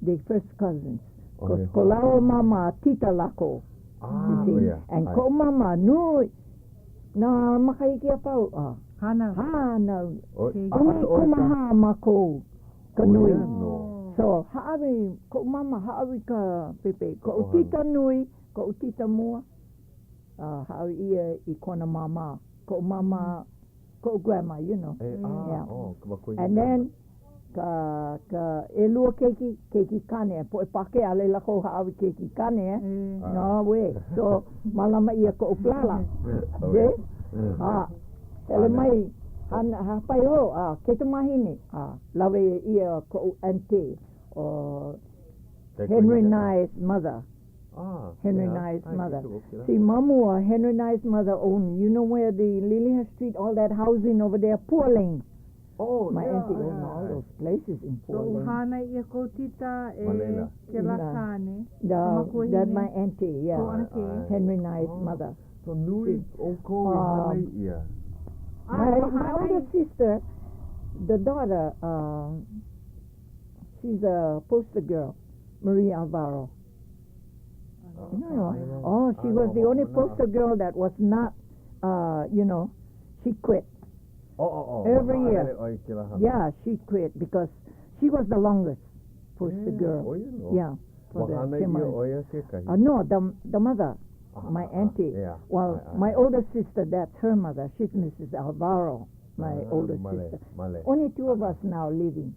they first cousins. Cause ko lāua māmā, tita lākou. Ah, you see. And koʻu māmā, nui, Nā makahiki a pau, a. Hānau. Hānau. 14 mākou ka nui. So, hāʻawi, koʻu māmā hāʻawi ka pēpē. Koʻu tita nui, koʻu tita mua, a hāʻawi ʻia i kona māmā. Koʻu māmā, koʻu grandma, you know. Yeah. And then, Ka, ka, ʻelua keiki, keiki kāne, a poʻe Pākehā, ʻaʻole lākou hāʻawi keiki kāne, eh? No way. So, mālama ʻia koʻu palala. See? A, hele mai, Hana, hāpai hou, a kaikamahine, a lawe ʻia koʻu auntie, ʻo Henry Nae's mother. Ah, Henry yeah. Nae's Ai, mother. ke o kela. See, ma mua, Henry Nae's mother owned, you know where the Liliha Street, all that housing over there, Pua Lane. Oh, My yeah, auntie ai, owned ai, all ai. those places in So, Pua Lane. hānai ʻia kou tita e Ma laila. kēlā Inā. kāne, ka The, makuahine. that my auntie, yeah. Kou ʻanakē. Ai. Henry Nae's Oh. mother. So nui See. ʻoukou i hānai ʻia. ʻAe, My, ua my hānai. older sister, the daughter, uh, she's a poster girl, Marie Alvaro. No, no. Oh, she was the only poster girl that was not, uh, you know, she quit. Oh, oh, oh. Every year. Haʻalele ʻoe i kēlā hana. Yeah, she quit because she was the longest poster Yeah, girl. ʻo ia nō. Yeah, for Ua the hānai ʻia Timorese. ʻo ia kekahi. Uh, no, the, the mother, Ah, my ah, ah, auntie. yeah. Well, Ai, ai, my ai. older sister, that's her mother. She's Mrs. Alvaro, my Ah, older male, sister. male. Only two of us now living.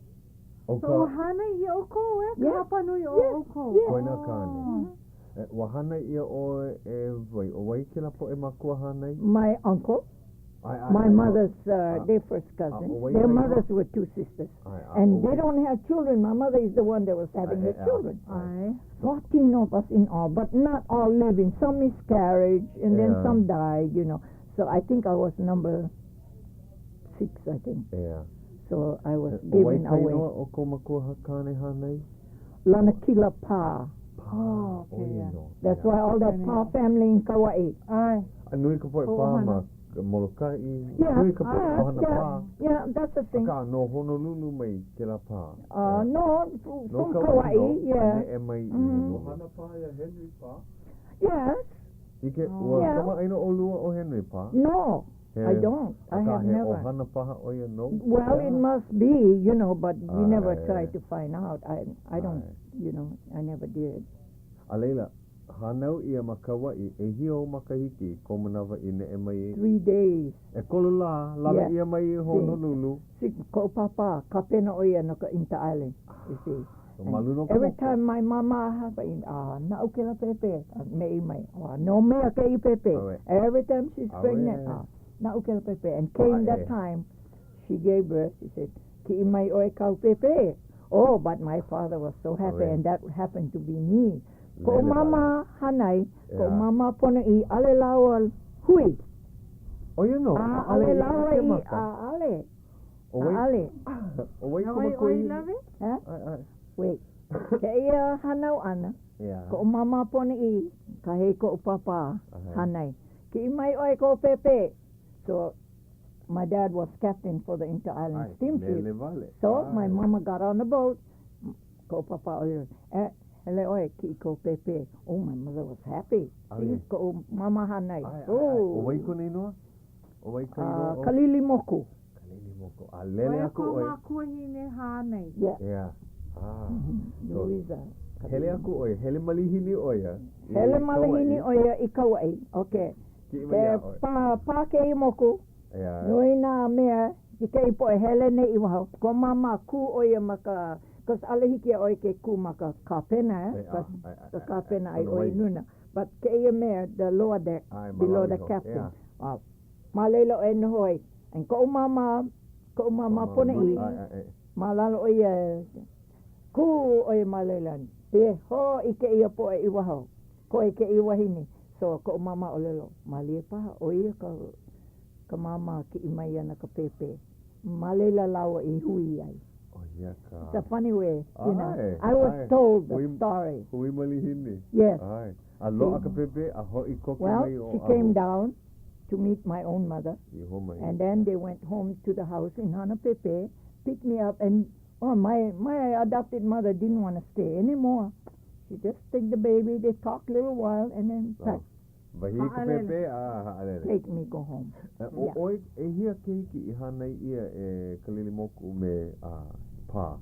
ʻO So, ka ua hānai ʻia ʻoukou, e? Ka Yeah. hapanui o Yes, ʻoukou. yes. Koena kāne. Mm-hmm. E, ua hānai ʻia ʻoe e wai, ʻo wai kēlā poʻe makua hānai? My uncle, ʻAe, ʻae, my ʻae. mother's, uh, Ah, their first ah, cousin. ʻo wai Their ka inoa? mothers were two sisters. ʻAe, a And ʻo they wai? don't have children. My mother is the one that was having ʻAe, the ʻeā. children. ʻAe. ʻAe. 14 of us in all, but not all living. Some miscarriage, and then ʻEā. some died, you know. So I think I was number six, I think. ʻEā. So I was ʻO wai given ka away. inoa o kou makua kāne hānai? Lanakila Pa. Pā, Oh, ʻo ia okay, nō. That's ʻEā. why all that Pa family in Kauai. ʻAe. A nui ka poʻe Kou Pā ʻohana. ma Molokai. Yeah, Nui ka poʻe yeah, ʻohana yeah, Pā. yeah, that's the thing. Akā, no Honolulu mai kēlā Pā. Uh, ʻEā. no, No from Kauaʻi Kauai, nō, a yeah. neʻe mai i Mm. Honolulu. ʻOhana paha iā Henry Pā? Yes. ʻIke, ua Yeah. kamaʻāina ʻolua ʻo Henry Pā? No, He, I don't. I akā, have he never. ʻohana paha ʻo ia nou? Well, it ʻEā. must be, you know, but we never tried ʻAe. to find out. I, I don't, ʻAe. you know, I never did. A laila, hānau ʻia ma Kauaʻi, ʻehia ou makahiki i kou manawa i neʻe mai ai? Three days. ʻEkolu lā, lawe Yeah. ʻia mai i See, Honolulu. see, koʻu pāpā, kāpena ʻo ia no ka Inter-Island, you see. So ma And luna o ka every moku. time my mama hāpai, ah, naʻu kēlā pēpē, a me i mai, ah, no mea kēia pēpē. ʻAuē. Every time she's pregnant, ʻAuē. ah, naʻu kēlā pēpē. And came that Paʻe. time, she gave birth, she said, kiʻi mai ʻoe kāu pēpē. Oh, but my father was so happy, ʻAuē. and that happened to be me. Koʻu Lele wale. mama hānai, koʻu ʻEā. mama ponoʻī, ʻaʻole lāua hui. ʻO ia nō, ʻAʻole ʻaʻole i lāua ʻike i, maka. ʻaʻole. ʻO wai, ʻAʻole. ʻo wai Na kou wai ʻoe i makuahine? lawe? Huh? ʻAe, ʻae. Wait. Kēia hānau ʻana, ʻEā. koʻu mama ponoʻī, kahe i koʻu pāpā ʻAe. hānai. Kiʻi mai ʻoe kou pēpē. So, my dad was captain for the inter-island ʻAe, steamship. lele wale. So, my ʻAe. mama got on the boat. Koʻu pāpā ʻōlelo, e, hele ʻoe, kiʻi kou pēpē. Oh, my mother was happy. See, ʻAuē. koʻu mama hānai. ʻAe, ʻae, ʻae. ʻO wai Oh. kona inoa? ʻO wai ka inoa Uh, o? Kalilimoku. Kalilimoku. A ʻO lele ia aku kou ʻoe. makuahine hānai. Yeah. ʻEā. Ah. Mm-hmm. So, Louisa. hele aku ʻoe, hele malihini ʻo ia i Hele malihini Kauaʻi. ʻo ia i Kauaʻi. Okay. Kiʻi mai Ke iā ʻoe. pā, pā kēia moku, ʻEā. nui nā mea i kēia poʻe hele nei i waho. Ko mama kū ʻo ia ma ka, cause ʻaʻole hiki iā ʻoe ke kū ma ka kāpena, eh? ʻEā, Cause ʻae, ʻae, ka ʻae, ʻae. kāpena ai Kona ʻoe i wai. luna. But kēia mea, the lower deck, ʻAe, ma below lalo the iho. captain. ʻEā. Uh, ma laila ʻoe noho ai. And koʻu mama, koʻu mama Mama, ponoʻī, ʻae, ʻae, ʻae. ma lalo ʻo ia, kū ʻo ia ma laila, e hōʻike kēia poʻe i waho, koe kēia wahine. So koʻu mama ʻōlelo, malie paha, ʻo ia ka, ka mama kiʻi mai ana ka pēpē. Ma laila lāua i hui ai. ʻO ia ka. It's a funny way, you know. ʻAe, I was ʻae. told the Hui, story. hui malihini. Yes. ʻAe. A loaʻa See. ka pēpē, a hoʻi koke Well, mai she Oʻahu. came down to meet my own mother. I home mai. And then they went home to the house in Hanapepe, picked me up, and oh, my, my adopted mother didn't want to stay anymore. She just take the baby, they talk a little while, and then pack. Oh. Wahi ka Haʻalele. pēpē, a haʻalele. Take me go home. E, ʻO Yeah. ʻoe, ʻehia keiki i hānai ʻia e Kalilimoku me a Pā,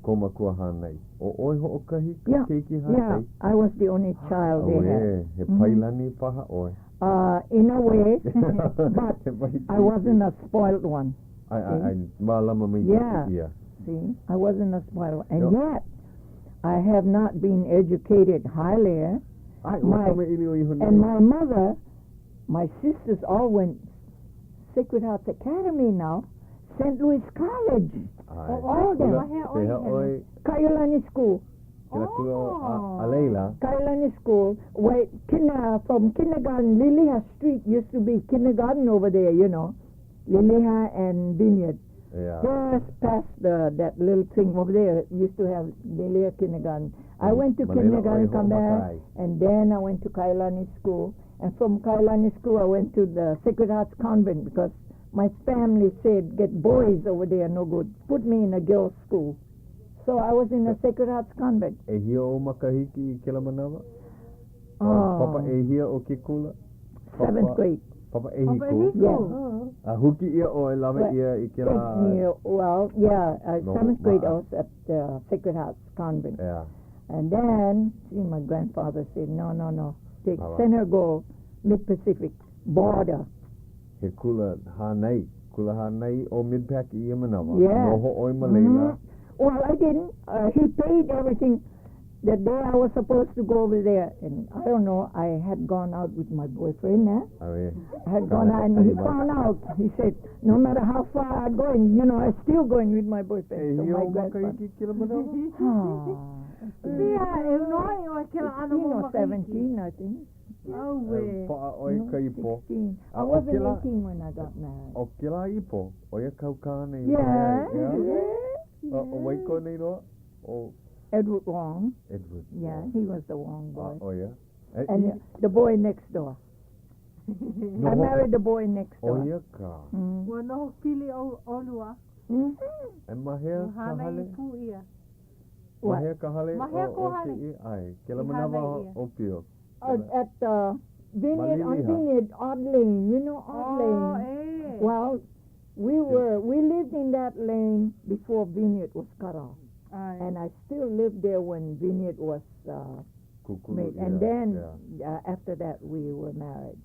kou makua hānai? ʻO ʻoe hoʻokahi ka Yeah, keiki yeah, hānai? I was the only child they had. ʻAuē, he Mm-hmm. pailani paha ʻoe. Uh, in a way, but He wahi I keiki. wasn't a spoiled one. ʻAe, ʻae, See? ʻae, mālama maikaʻi Yeah. ʻia. See, I wasn't a spoiled, and Yo. yet I have not been educated highly. Eh? ʻAe, ua My kamaʻilio iho and nei. my mother, my sisters all went Sacred Hearts Academy now, Saint Louis College. ʻAe. All of them. Kula, pehea ʻoe? Kaiulani School. Kela kula a, a laila. Kaiulani School. Wait, kinder, from kindergarten, Liliha Street used to be kindergarten over there, you know. Liliha and Vineyard. Yeah. Just past the, that little thing over there used to have Liliha Kindergarten. I went to Ma laila kindergarten, ʻoe come back, hoʻomaka ai. and then I went to Kaiulani School. And from Kaiulani School, I went to the Sacred Hearts Convent because my family said, get boys over there, no good. Put me in a girls' school. So I was in the Sacred Hearts Convent. ʻEhia ou makahiki i kela manawa? Oh. Papa ʻehia o ke kula? Papa, Seventh grade. Papa ʻehiku? Yeah. A huki ʻia ʻoe, lawe ʻia i kela... Well, yeah, uh, No, seventh grade ma'a. I was at the Sacred Hearts Convent. Yeah. And then, see, my grandfather said, no, no, no, take, Awa. send her go Mid-Pacific border. He kula hānai. Kula hānai ʻo Mid-Pac i ia manawa. Yeah. Noho ʻoe ma laila. Mhm. Well, I didn't. Uh, he paid everything. The day I was supposed to go over there, and I don't know, I had gone out with my boyfriend, eh? Auē. I had gone out, and he found out. He said, no matter how far I'm going, you know, I'm still going with my boyfriend. So ʻEhia my ou grandfather. makahiki i kela manawa? Ah, Pia, e unoai ʻoe kela ʻano 16 mau or makahiki. 17, I think. ʻAuē. Paʻa ʻoe No, ka ipo. 16. A I ʻo wasn't kela- 18 when I got married. ʻO kela ipo, ʻo ia kāu kāne i Yeah. male ai, ʻeā? Yeah. ʻO wai kona inoa? ʻO Edward Wong. Edward. Yeah, he was the Wong A, boy. ʻo ia. E, And i- the boy next door. I Noho- married the boy next ʻO door. ia ka. Mm. Ua noho pili ʻo, ʻolua. Mm-hmm. E ma hea Ua ka hānai hale? pū ʻia. Ma What? hea ka hale? Ma hea o- ko o hale? kēia? ʻAe, kela I manawa hānai ʻia. ʻōpio. Uh, at uh, Vineyard on Maliliha. Vineyard, Odd Lane. You know Odd Oh, Lane. ē. Well, we were we lived in that lane before Vineyard was cut off, ʻAe. and I still lived there when Vineyard was uh, Kūkulu made. ʻia, And then ʻeā. uh, after that, we were married.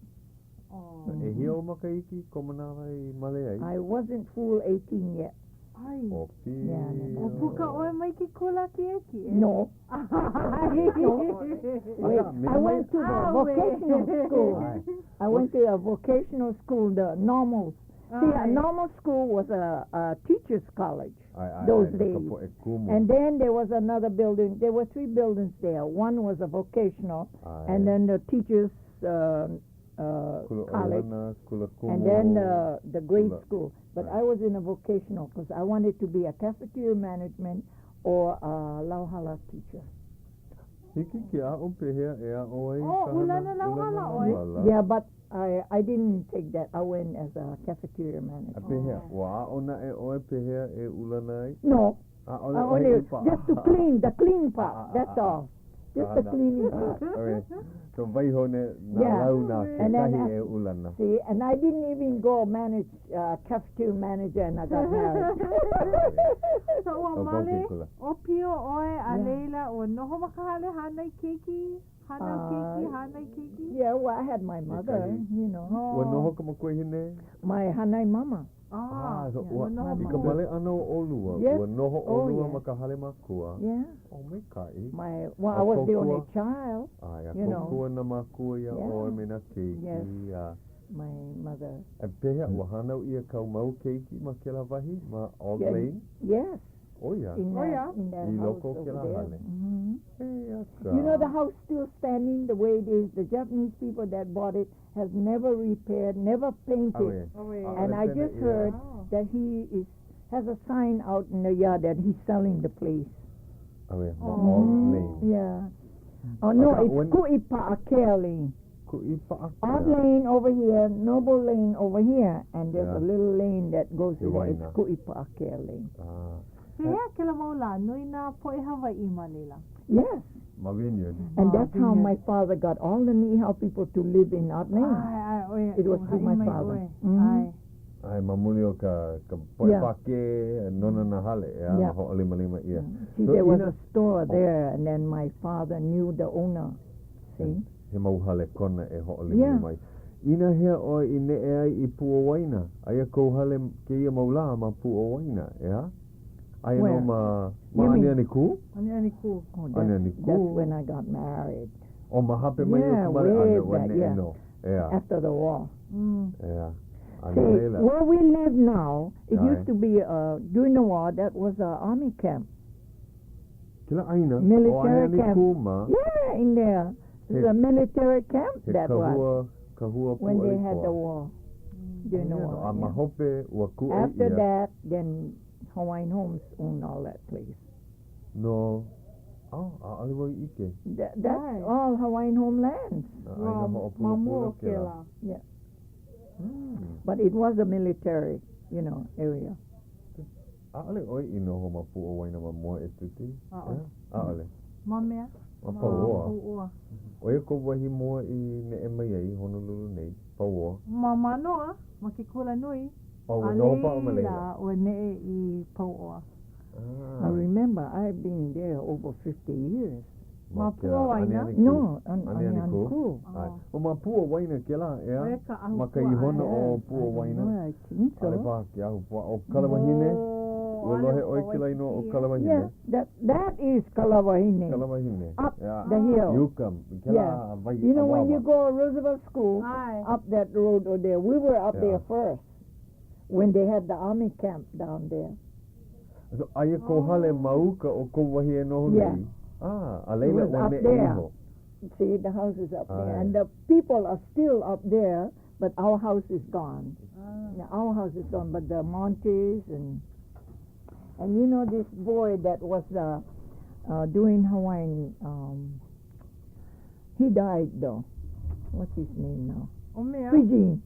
Oh. ʻEhia ou makahiki kou manawa i male ai? I wasn't full 18 yet. ʻAi. ʻŌpio. Yeah, no, O puka ʻoe mai ke kula kiʻekiʻe? No, ʻAi. wait. Akā, I went to the ʻAuē. vocational school. ʻAe. I went to a vocational school, the normal. See, a ʻAe. normal school was a, a teacher's college. ʻAe, ʻae, Those ʻae, no ka days. poʻe kumu. And then there was another building. There were three buildings there. One was a vocational, ʻAe. and then the teachers' uh, uh, Kula college, ʻoihana, kula kumu. and then uh, the grade Kula. school. But Right. I was in a vocational because I wanted to be a cafeteria management or a lauhala teacher. Hiki ke aʻo pehea e aʻo ai Oh, ka hana? ulana lauhala ʻoe. lauhala. Yeah, but I, I didn't take that. I went as a cafeteria manager. A pehea, ua aʻo naʻe ʻoe pehea e ulana ai? No, ʻAʻole I ʻoe only i paʻa. just to clean, the clean Ah, ah, part. That's ah, ah. all. Just the Kahana. cleaning part. Okay. So waiho ne nā Yeah. launa And then kekahi af- e ulana. See, and I didn't even go manage uh, cafeteria manager, and I got married. So ua ʻO kau male, ke kula. ʻōpio ʻoe a Yeah. laila, ua noho ma ka hale hānai keiki, hānau keiki, Uh, hānai keiki? yeah, well, I had my mother, Kekahi. you know, Ua noho ka makuahine? my hanai mama. Ah, Ah, so yeah. ua, ua noho i ka ma male ʻana o ʻolua, Yes. ua noho Oh, ʻolua yeah. ma ka hale makua. Yeah, O maikaʻi. my well, A I was the kōkua? only child. ʻAe, a You know. kōkua nā mākua iā Yeah. ʻoe me nā keiki. Yes. A, My mother. e pehea, ua hānau ʻia kāu mau keiki ma kēlā wahi, ma Odd Yeah. Lane? Yes, ʻO ia. in Oh, that yeah. in that I house loko o over kēlā there. hale. Mhm. Eia ka. You know the house still standing the way it is. The Japanese people that bought it has never repaired, never painted. ʻAuē. ʻAuē. ʻAʻole And I pena just ʻia. heard Oh. that he is has a sign out in the yard that he's selling the place. ʻAuē, ma Oh. Odd Lane. Yeah. Oh no, Akā, it's when- Ku'ipa'akea Lane. Ku'ipa'akea. Odd Lane over here, Noble Lane over here, and there's Yeah. a little lane that goes to there. It's Iwaena. Ku'ipa'akea Lane. Ah, Pehea kela mau lā, nui nā poʻe Hawaiʻi ma laila. Yes, ma Vineyard. and Ma that's how Vineyard. my father got all the Ni'ihau people to live in Odd Lane. ʻAe, ʻae, ʻoe, It was ua through haʻi my mai father. ʻoe. Mhm. ʻAe. ʻAe, ma muli o ka, ka poʻe Yeah. pākē nona nā hale, ʻeā, Yeah. hoʻolimalima ʻia. See, So there was ina- a store there, and then my father knew the owner. See? He mau hale kona e hoʻolimalima Yeah. ai. Inā hea ʻoe i neʻe ai i Puʻuwaina, aia kou hale kēia mau lā ma Puʻuwaina, ʻeā? Aia nō Where? ma, ma You mean- Aniani Kū? Aniani Kū. Oh, Aniani that's, that's Kū. when I got married, O ma hape mai o Yeah, ka male way ʻana, ua back, neʻe yeah. nō. ʻEā, after the war. Mm. ʻeā. A See, no laila. where we live now, it ʻAe. used to be during the war, that was a army camp. Kela ʻāina, ʻo Military Aneane camp. Kū ma. Yeah, in there. It's a military camp He that was. kahua, kahua When they pūʻali had koa. the war. During the Oh, yeah. war, A ma yeah. hope, ua kūʻai After ʻia. that, then Hawaiian Homes owned all that place. No, oh, ʻaʻole wau i ʻike. That, that's ʻAe. all Hawaiian homelands. Nā ʻāina Ua ma mua hoʻopulapula o kēlā. kēlā. Yeah. But it was a military, you know, area. ʻAʻole ʻoe i noho ma Puʻuwaina ma mua e Tuti? ʻAʻole. ʻAʻole. Ma mea? Ma Ma Pauoa. Pauoa. ʻO ia kou wahi mua i neʻe mai ai i Honolulu nei, Pauoa. Ma Mānoa, ma ke kula nui. A ua A noho paʻa ma laila? laila, ua neʻe i Pauoa. I remember I've been there over 50 years. Ma Puʻuwaina? No, on Aneane Aneane Kū. Kū. ʻAe. ʻO ma Puʻuwaina kēlā, ʻeā? ʻO ia ka Ma ka ahupuaʻa. ihona o Puʻuwaina. I think so. ʻAʻole paha ke ahupuaʻa ʻo Kalawahine. Ua lohe ʻoe kēlā inoa ʻo Kalawahine? Yeah, that, that is Kalawahine. Kalawahine. Up Yeah. the hill. I uka, i kēlā Yeah. wahi You know, when awāwa. you go to Roosevelt School, ʻAe. up that road over there, we were up Yeah. there first when they had the army camp down there. So, aia kou hale ma uka o kou wahi e noho Yeah. nei. Ah, a laila It was ua up neʻe there. iho. See, the house is up there. Aye. And the people are still up there, but our house is gone. Now, our house is gone, but the Montes and... And you know this boy that was doing Hawaiian, he died though. What's his name now? ʻO mea? Prejean.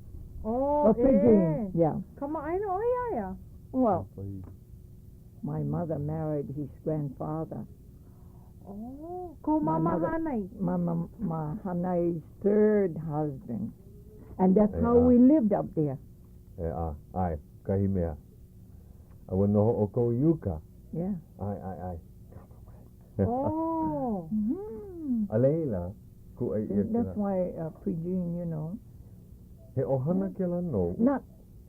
Oh, Oh, Prejean, ē. yeah. Kama'aina ʻoe iā ia? Well, my mother married his grandfather. Oh, kou My mama mother- hānai. My, my, my hānai's third husband. And that's how Yeah. we lived up there. ʻEā, ʻae, kahi mea. A ua noho ʻoukou i uka. Yeah. ʻAe, ʻae, ʻae. Oh. A laila, kūʻai ʻia That's kēlā. why Prejean, you know, He ʻohana kēlā nou. not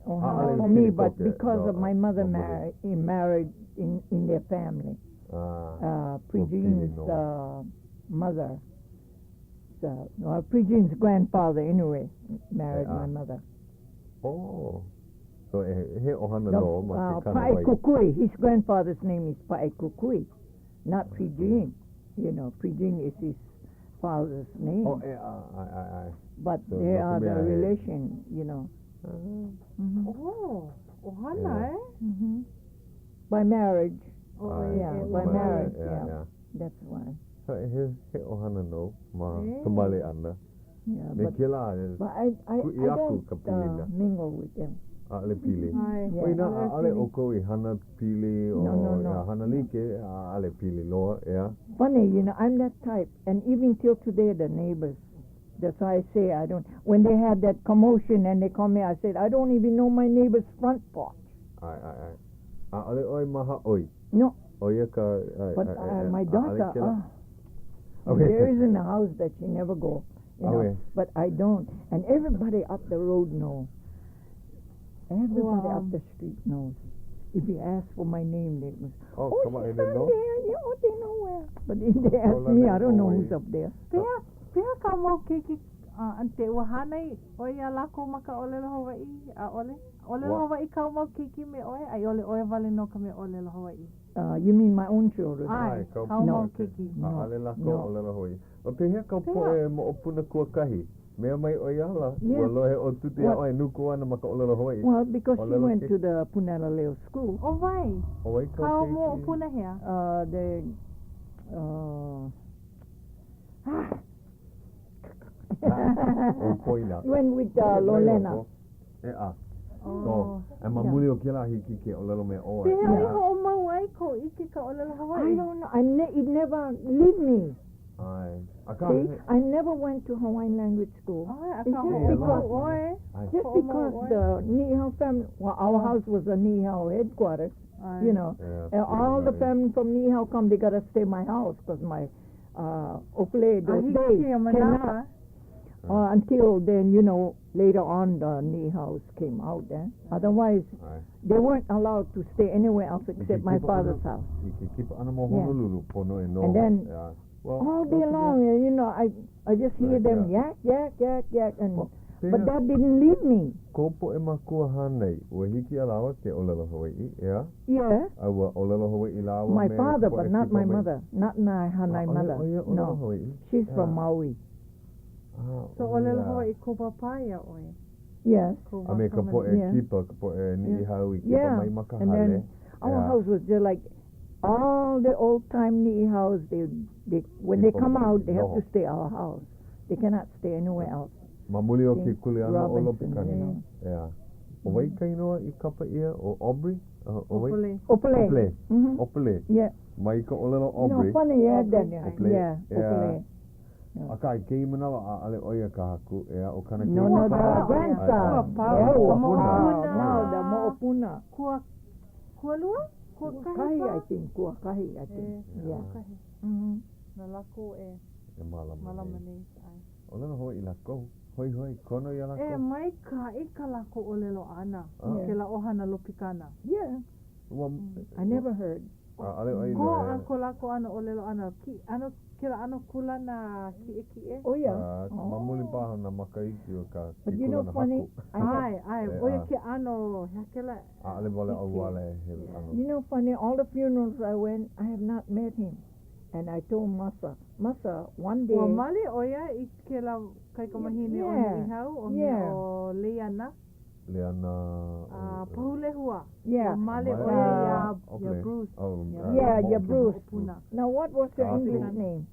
ohana ʻaʻole for pili me, but koke, because no, of my mother no, he married in their family. Ah, Prejean's no. mother, so, well, Prejean's grandfather anyway, married Yeah. my mother. Oh. So e, he ʻohana No, nō ma ke Pae kānāwai. Kukui, his grandfather's name is Pae Kukui, not Prejean. You know, Prejean is his father's name. Oh, e, a, ʻae, ʻae, ʻae. But So, they no ka are the mea he- relation, you know. Oh, ʻohana, Yeah. eh? By marriage. Oh, ʻAe, yeah, ma by ka marriage, yeah, yeah. yeah. That's why. So, he, he ʻohana nō ma Eh. ka male ʻana. Yeah, Me but, kēlā, e, but I kuʻi aku don't ka pilina. mingle with them. ʻAʻole pili. ʻAe. Yeah. ʻO inā ʻAʻole ʻaʻole pili. ʻoukou i hana pili o No, no, no. ia, hana like, ʻaʻole pili loa, ʻeā. Funny, you know, I'm that type. And even till today, the neighbors, that's why I say I don't, when they had that commotion and they called me, I said, I don't even know my neighbor's front porch. ʻAe, ʻae, ʻae. ʻAʻole ʻoe mahaʻoi. No. ʻO ia ka, ʻae, But ʻae, ʻae, my ʻaʻole daughter, kēlā. Okay. there isn't a house that she never go, you know. Okay. But I don't. And everybody up the road knows. Everybody Wow. up the street knows. If you ask for my name, they go, Oh, oh, come on, she's they down know? there. Yeah, oh, they know where. But if they ask Kaulana me, I don't know Hawaii. who's up there. Pehea, pehea kāu mau keiki, ante ua hānai ʻoe iā lākou ma ka ʻōlelo Hawaiʻi? ʻAʻole? ʻŌlelo Ua. Hawaiʻi kāu mau keiki me ʻoe? A i ʻole ʻoe wale nō ka mea ʻōlelo Hawaiʻi? You mean my own children? ʻAe, ʻAe, kāu kāu No. mau keiki. No. ʻAʻole lākou No. ʻōlelo Hawaiʻi. O pehea ka Pehea? poʻe moʻopuna kuakahi? Mea mai ʻoe ala, Yeah. ua lohe ʻo Tuti iā What? ʻoe nuku ana ma ka ʻōlelo Hawaiʻi. Well, because she ʻŌlelo went ke- to the Punana Leo school. ʻO wai? ʻO wai kāu Kāu keiki? moʻopuna hea? The, ʻO Poina. Went with Lolena. ʻEā. Oh. So, e ma Yeah. muli o kēlā hiki ke ʻōlelo me ʻoe. Pehea i ʻEā. hoʻomau ai kou ʻike ka ʻōlelo I Hawaiʻi? don't know. I ne- it never leave me. ʻAe. Akā, See, he- I never went to Hawaiian language school. ʻAe, It's akā just hoʻomau because, ʻoe. ʻAe. just Hoʻomau because ʻoe. the Ni'ihau family, well, our house was a Ni'ihau headquarters, ʻAe. you know. Yeah, And all the yeah. family from Ni'ihau come, they gotta stay my house because my okule A those hiki days kēia cannot. manawa. Until then, you know, later on the Ni'ihaus came out. Eh? Otherwise, ʻAe. they weren't allowed to stay anywhere else I ke except my kipa ʻana- father's house. I ke kipa ʻana ma Yeah. Honolulu, pono e noho. And then ʻEā. Well, all no day ka mea. long, you know, I just hear Right, them yeah. yak, yak, yak, yak, and Well- But that didn't leave me. Kou poʻe mākua hānai, ua hiki iā lāua ke ʻōlelo Hawaiʻi, ʻeā? Yeah. A ua ʻōlelo Hawaiʻi lāua My me ka father, poʻe but not kipa my mai? mother. Not my hānai ʻAʻole mother. ʻo ia ʻōlelo No. Hawaiʻi? She's ʻEā. from Maui. Ah, So ʻo ʻōlelo ia. Hawaiʻi kou pāpā iā ʻoe? Yes. Kou A wā me ka kamaliʻi. poʻe Yeah. kipa, ka poʻe Niʻihau i kipa Yeah. mai ma ka And hale, then our ʻeā. house was just like all the old time Niʻihaus, they, they, when they Kipa come mai, out, they have noho. to stay our house. They cannot stay anywhere else. Ma muli o ke kuleana o Robinson, Lopikani. you know. ʻEā. ʻO wai ka inoa i kapa ʻia? ʻO Aubrey? ʻO wai? ʻOpele. ʻOpele. ʻOpele. Mm-hmm. ʻOpele. Yeah. Mai ka ʻōlelo You know, Aubrey. funny, yeah, that, ʻOpele. yeah, ʻEā. ʻOpele. Akā, i kēia manawa, ʻaʻole ʻo ia ka haku, ʻeā, ʻo kāna No, keiki no, the paha. grandson. ʻAe, ʻAe. Yeah, Moʻopuna. oh, now the moʻopuna. Kua, kualua? Kuakahi Kuakahi, paha? I think. Kuakahi, I think. E, Yeah. kuakahi. Mm-hmm. Na lākou e E mālama mālama nei. nei. ʻAe. ʻŌlelo Hawaiʻi lākou. Hoihoi, kono iā E, lākou. maikaʻi kā lākou ʻōlelo ʻana, Ah. kēlā ʻohana Lopikana. Yeah. Ua, I never heard. ʻaʻole ʻoe i Kō lohe. a ko lākou ʻano ʻōlelo ʻana, ki, ʻano, kēlā ʻano kūlana kiʻekiʻe. Oh, yeah. Ah, ma muli paha o nā makahiki o ka But ke you know, kūlana funny, haku. I have, ʻAe, ʻae, E, ʻo ia a. ke ʻano, he aha kēlā ʻAʻole wale hiki. ʻau wale he ʻano. you know, funny, all the funerals I went, I have not met him. And I told Masa, Masa, one day. Ua male ʻo ia i kēlā kaikamahine o Yeah, Niʻihau, ʻo me yeah. ʻo Leiana. Leiana. A Pahulehua. Yeah. Ua male ʻo ia iā, iā Bruce. Oh, Yeah, yeah, Bruce. Moʻopuna. Now, what was her Ah, English cool. name?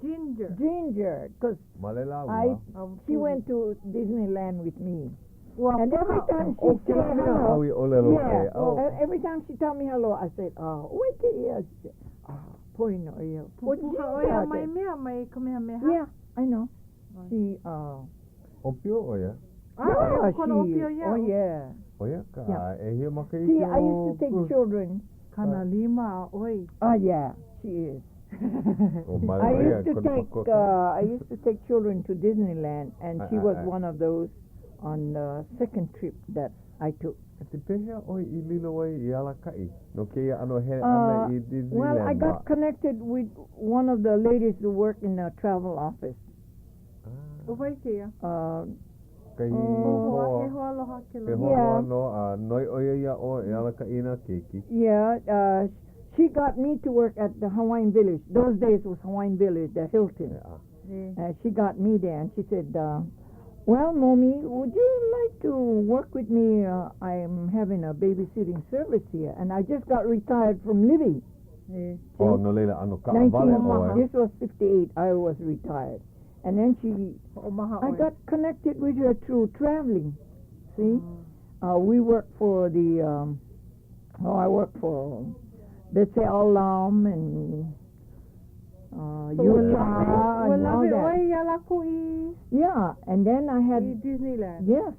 Ginger. Ginger, because Male lāua. I, she went to Disneyland with me. Ua And every puka. time she ʻO said kēlā mea hello, āu i ʻōlelo yeah, ai. Oh. and every time she tell me hello, I said, oh, wait till you, she said, ah, poina ʻo ia. Puka ʻo ia mai mea, mai Kamehameha. Yeah, I know. She, uh, ʻŌpio ʻo ia? Ah, yeah, kona she, ʻōpio ia. oh yeah. ʻO ia ka, Yeah. ʻehia makahiki See, I used to take o Bruce? children. 50 a ʻoi. Oh yeah, she is. ʻO male I ʻo ia used to kona take makua uh, I used to take children to Disneyland, and Ai, she ai, was ai. one of those on the second trip that I took. E pehea ʻoe i lilo ai i alakaʻi no kēia ʻano hele ʻana Uh, i well, I Disneyland got ma? connected with one of the ladies who worked in the travel office. Ah, ʻO wai kēia? Uh, kahi oh, Hoa, hoa, he hoa aloha he kēlā. hoa Yeah. loa nō, a noi ʻo ia iā ʻoe e alakaʻi i nā keiki. yeah, uh, she got me to work at the Hawaiian Village. Those days was Hawaiian Village, the Hilton. ʻEā. E. She got me there, and she said, uh, "Well, Momi, would you like to work with me? Uh, I'm having a babysitting service here, and I just got retired from Libby. E. Oh, See? no laila, ʻano kaʻawale 19, ʻoe. this was 58. I was retired. And then she, Hoʻomaha I ʻoe. got connected with her through traveling. See? Uh, we worked for the, um, oh, I worked for Betsy Alam and uh, So, ua Utah lawe, ua and all lawe that. ʻoe iā lākou i, Yeah, and then I i had, Disneyland. yes,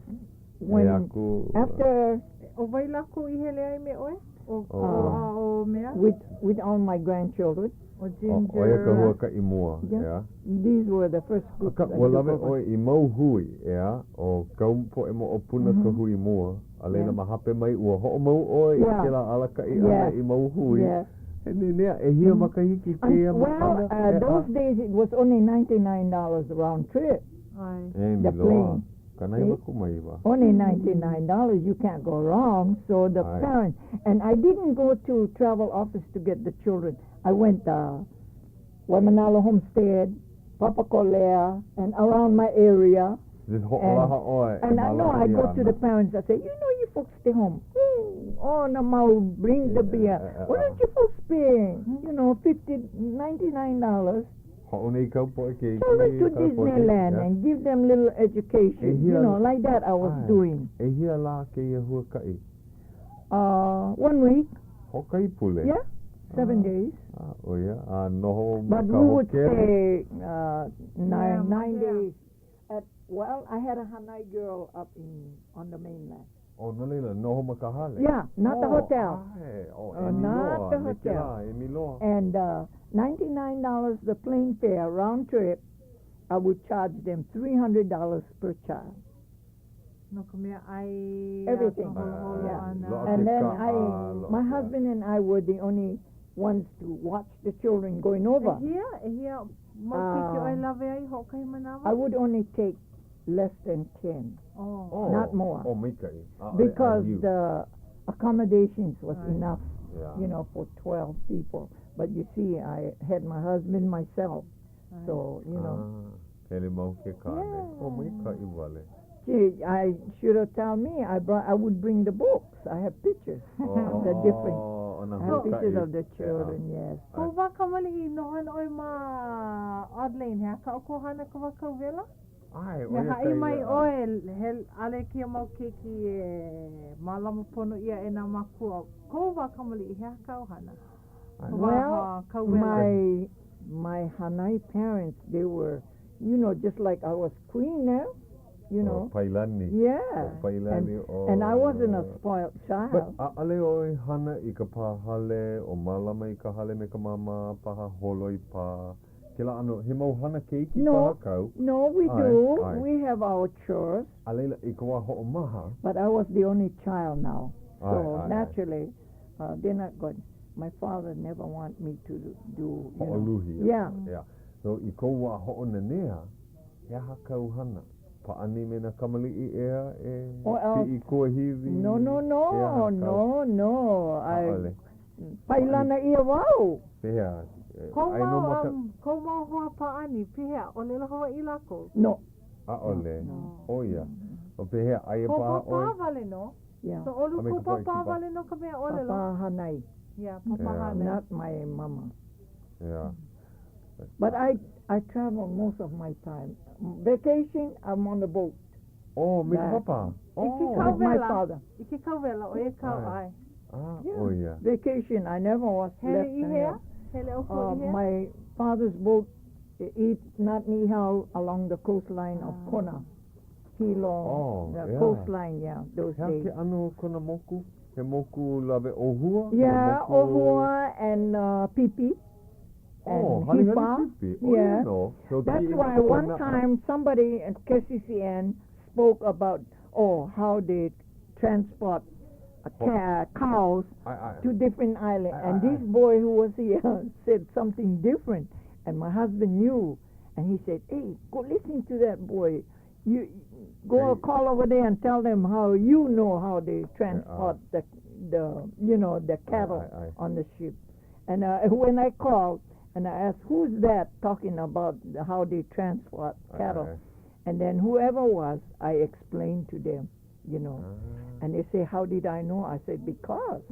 E when, aku, after, ʻO wai lākou i hele ai me ʻoe? ʻO, ʻo, ʻo, uh, a ʻo mea? with, with all my grandchildren, ʻO ʻo, ʻo ia ka Ginger. huakaʻi mua, yeah, ʻeā. these were the first groups Akā, I ua took lawe over. ʻoe i mau hui, ʻeā, ʻo kāu poʻe moʻopuna ka Mm-hmm. hui mua. A laila Yeah. ma hope mai, ua hoʻomau ʻoe i Yeah. kēlā alakaʻi ʻana Yeah. i mau hui. Yeah. He nenea, ʻehia Mm-hmm. makahiki And, kēia well, mahana, uh, ʻeā. those days it was only $99 round trip, ʻAe. E the miloa, plane. 99 See? Only $99, you can't go wrong. So the ʻAe. parents, and I didn't go to travel office to get the children. I went uh, Waimanalo Homestead, Papakolea, and around my area. This And, hoʻolaha ʻoe e and I know mālama I ʻia go to ana. the parents, I say, you know, you folks stay home. Oh, no, mau, bring the E, beer. e, Why a. don't you folks pay, you know, 50 $99? Hoʻonei kāu poʻe Travel keiki, to kāu poʻe keiki, Disneyland ʻeā. and give them little education. You ʻEhia, know, like that I was ʻae, doing. ʻehia lā kēia huakaʻi? Uh, 1 week. Hoʻokahi pule. Yeah, 7 Ah, days. ah, ʻo ia, a noho ma But ka we would hōkele? stay uh, Yeah, nine, ma nine hea? days at, well, I had a hanai girl up in, on the mainland. ʻO no laila, noho ma ka hale? Yeah, not the Oh, hotel. ʻae, ʻo Uh, emi not loa, the me hotel. kēlā, emi loa. And uh, $99 the plane fare round trip, I would charge them $300 per child. No ka mea ʻai a ka Everything. ʻAe, holoholo Yeah. ʻae, ʻana. loaʻa And ke then kaʻa, I, loaʻa my ke husband and I were the only ones to watch the children going over. ʻEhia, ʻehia mau keiki ʻoe Uh, lawe ai hoʻokahi I manawa? would only take less than 10. Oh. Not more. Oh, maikaʻi. ʻAʻole Because ʻāliu. the accommodations was enough, Yeah. you know, for 12 people. But you see, I had my husband myself, so, you know. Ah, hele mau ke kāne. Yeah. Oh, maikaʻi wale. Gee, I should have told me I brought, I would bring the books. I have pictures of the different, Oh, o nā I have pictures huakaʻi. of the children, yes. Kou wā kamaliʻi noho ana ʻoe ma Audlane, he aha kā ʻoukou hana ka wā kauwela? ʻAe, ʻo Me ia haʻi ka mai ia. ʻoe, he ʻaʻole kēia mau keiki e mālama pono ʻia e nā mākua. Kou wā kamaliʻi, he aha kāu hana? Ka wā Well, kauwela. my, my hanai parents, they were, you know, just like I was queen now, you know. ʻO Pailani. Yeah. ʻO Pailani, And, ʻo... and I wasn't a spoiled But child. ʻaʻole ʻoe hana i ka pāhale, o mālama i ka hale me ka māmā, paha holoi paha. Kēlā ʻano, he mau hana keiki No. paha kāu. No, we ʻAe, do. ʻae. We have our chores, A laila, i ka wā hoʻomaha, but I was the only child now. ʻAe, So ʻae, ʻae. naturally, uh, they're not good. My father never want me to do, you know. Hoʻoluhi. Yeah. Yeah. So, i kou wā hoʻonanea, he aha kāu hana? Pāʻani me nā kamaliʻi ʻeā e Or else- piʻi kuahiwi? No, no, no, He aha kāu? no, no. I ʻAʻole. pailana ʻia wau. Pehea? E, Kou ai nō mau, ma ka... um, kou mau hoa pāʻani, pehea, ʻōlelo Hawaiʻi lākou? No. ʻAʻole. ʻO ia. O pehea, aia Kou paha pāpā ʻoe? wale nō. Yeah. So ʻolu A me kou ka poʻe pāpā kipa. wale nō ka mea ʻōlelo? Papa hanai, Yeah, papa Yeah. hānai. not my mama. Yeah. But I, I travel most of my time. Vacation, I'm on the boat Oh, me ka That- papa. I ke Oh. with my Kauwela. father. I ke kauwela, ʻo ia kau, ʻAe. ʻae. Ah, Yeah. ʻo ia. Vacation, I never was Hele left i hea? alone. Hele ʻoukou Uh, i hea? my father's boat eat not Niihau along the coastline of Ah. Kona. Hilo, Oh, the yeah. coastline, yeah, those He aha days. ke ʻano o kona moku? He moku lawe ʻōhua? He Yeah, moku... ohua and pipi Oh, and halihali hipa. pipi. ʻO ia Yeah. nō. So That's kiʻi why one kona- time somebody at KCCN spoke about, oh, how they transport cows ʻAe, ʻae. to different islands. Aye, And aye, this boy who was here said something different. And my husband knew. And he said, hey, go listen to that boy. You go Hey. call over there and tell them how you know how they transport the, the, you know, the cattle Aye, aye. on the ship. And when I called and I asked, who's that talking about how they transport Aye, cattle? aye, And then whoever was, I explained to them, you know. aye. And they say, how did I know? I said, because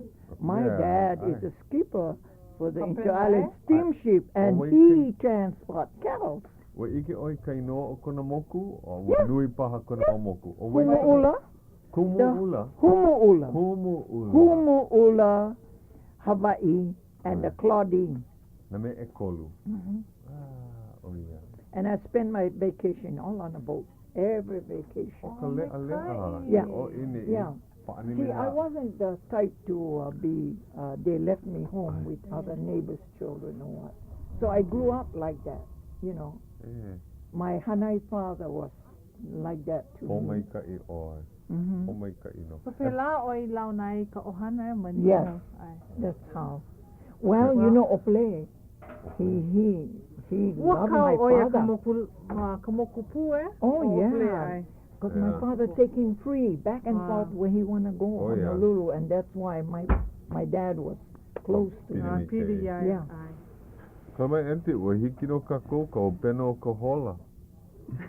my Yeah, dad is aye. a skipper for the Kapena, inter-island eh? steamship, and Oh, wait, can- he transport cattle. Ua ʻike ʻoe i ka inoa o kona moku? O, ua Yeah. nui paha kona mau moku. O, wai- Humu'ula, Kumu'ula. Humu'ula, Humu'ula. Humu'ula, Hawaii, and the Aye. Claudine. Nā mea ʻekolu. Mhm. Ah, ʻo ia. And I spend my vacation all on a boat, every vacation. ʻO ka leʻaleʻa. Yeah. ʻO ʻine i Yeah. pāʻani me See, I nā- wasn't the type to be, they left me home with other neighbors' children or what. So I grew up like that, you know. Eh, My hanai father was like that to me. pōmaikaʻi ʻoe. Mhm. Pōmaikaʻi nō. So pēlā ʻoe i launa ai i ka ʻohana e mani. Yes. ʻAe. That's how. Well, you know, Ople, he, he, he Ua loved kau my ʻo ia ka father. moku, ma, ka moku pū e? Oh, O yeah. Ople, ʻae. Because my Yeah. father take him free, back and Ah. forth where he want to go, Oh, yeah. Honolulu, and that's why my, my dad was close to Pili him. Ah, pili ia, Yeah. ʻae. Ka mai auntie, ua hiki nō kākou ka ʻōpena o ka hola.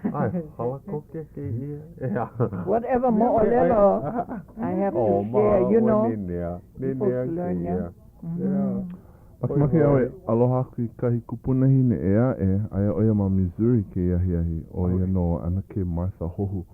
ʻAe, hala koke kēia. Ea. Whatever moʻolelo I have to Oh, ma, share, you ua know. nenea. Nenea Folks learn, yeah. kēia. Mhm. Yeah. Makemake au e aloha aku i kahi kupunahine ʻē aʻe, aia ʻo ia ma Missouri kēia ahiahi, ʻo ia nō ʻAnakē Martha Hohu.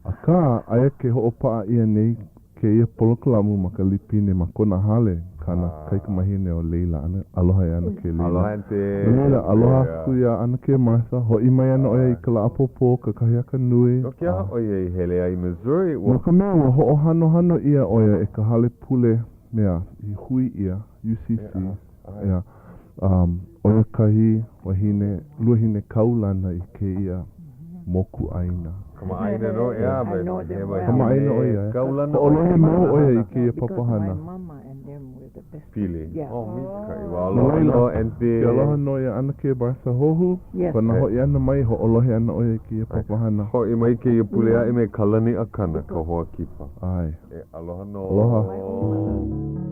Akā, aia ke hoʻopaʻa ʻia nei kēia polokalamu ma ka lipine ma kona hale, kāna Ah. kaikamahine ʻo Leila. Ana, aloha e ʻAnakē Leila. Aloha, auntie. No laila, aloha Yeah. aku iā ʻAnakē Martha, hoʻi mai ana ʻo ia i ka lā ʻapōpō, kakahiaka nui. No ke aha ʻo ia i hele ai i Missouri? No ka mea, ua hoʻohanohano ʻia ʻo ia e ka hale pule mea i hui ʻia, UCC. Yeah. Yeah. Um, ʻo ia kahi wahine, luahine kaulana i kēia mokuʻāina. Kamaʻāina nō, ʻeā, I know them well. Kamaʻāina ʻo ia, e. Kaulana Hoʻolohe mau ʻo ia i kēia Because my papahana. mama and them were the Pili. Yeah. Oh, maikaʻi. Well, No aloha laila, nō, Anthea. Ke aloha nō iā ʻAnakē Bertha Hohu. Yes. Kona hoʻi ʻana mai, hoʻolohe ana ʻo ia i kēia papahana. Hoʻi mai kēia pule aʻe me Kalani Akana, ka hoa kipa. ʻAe. E aloha nō. Aloha.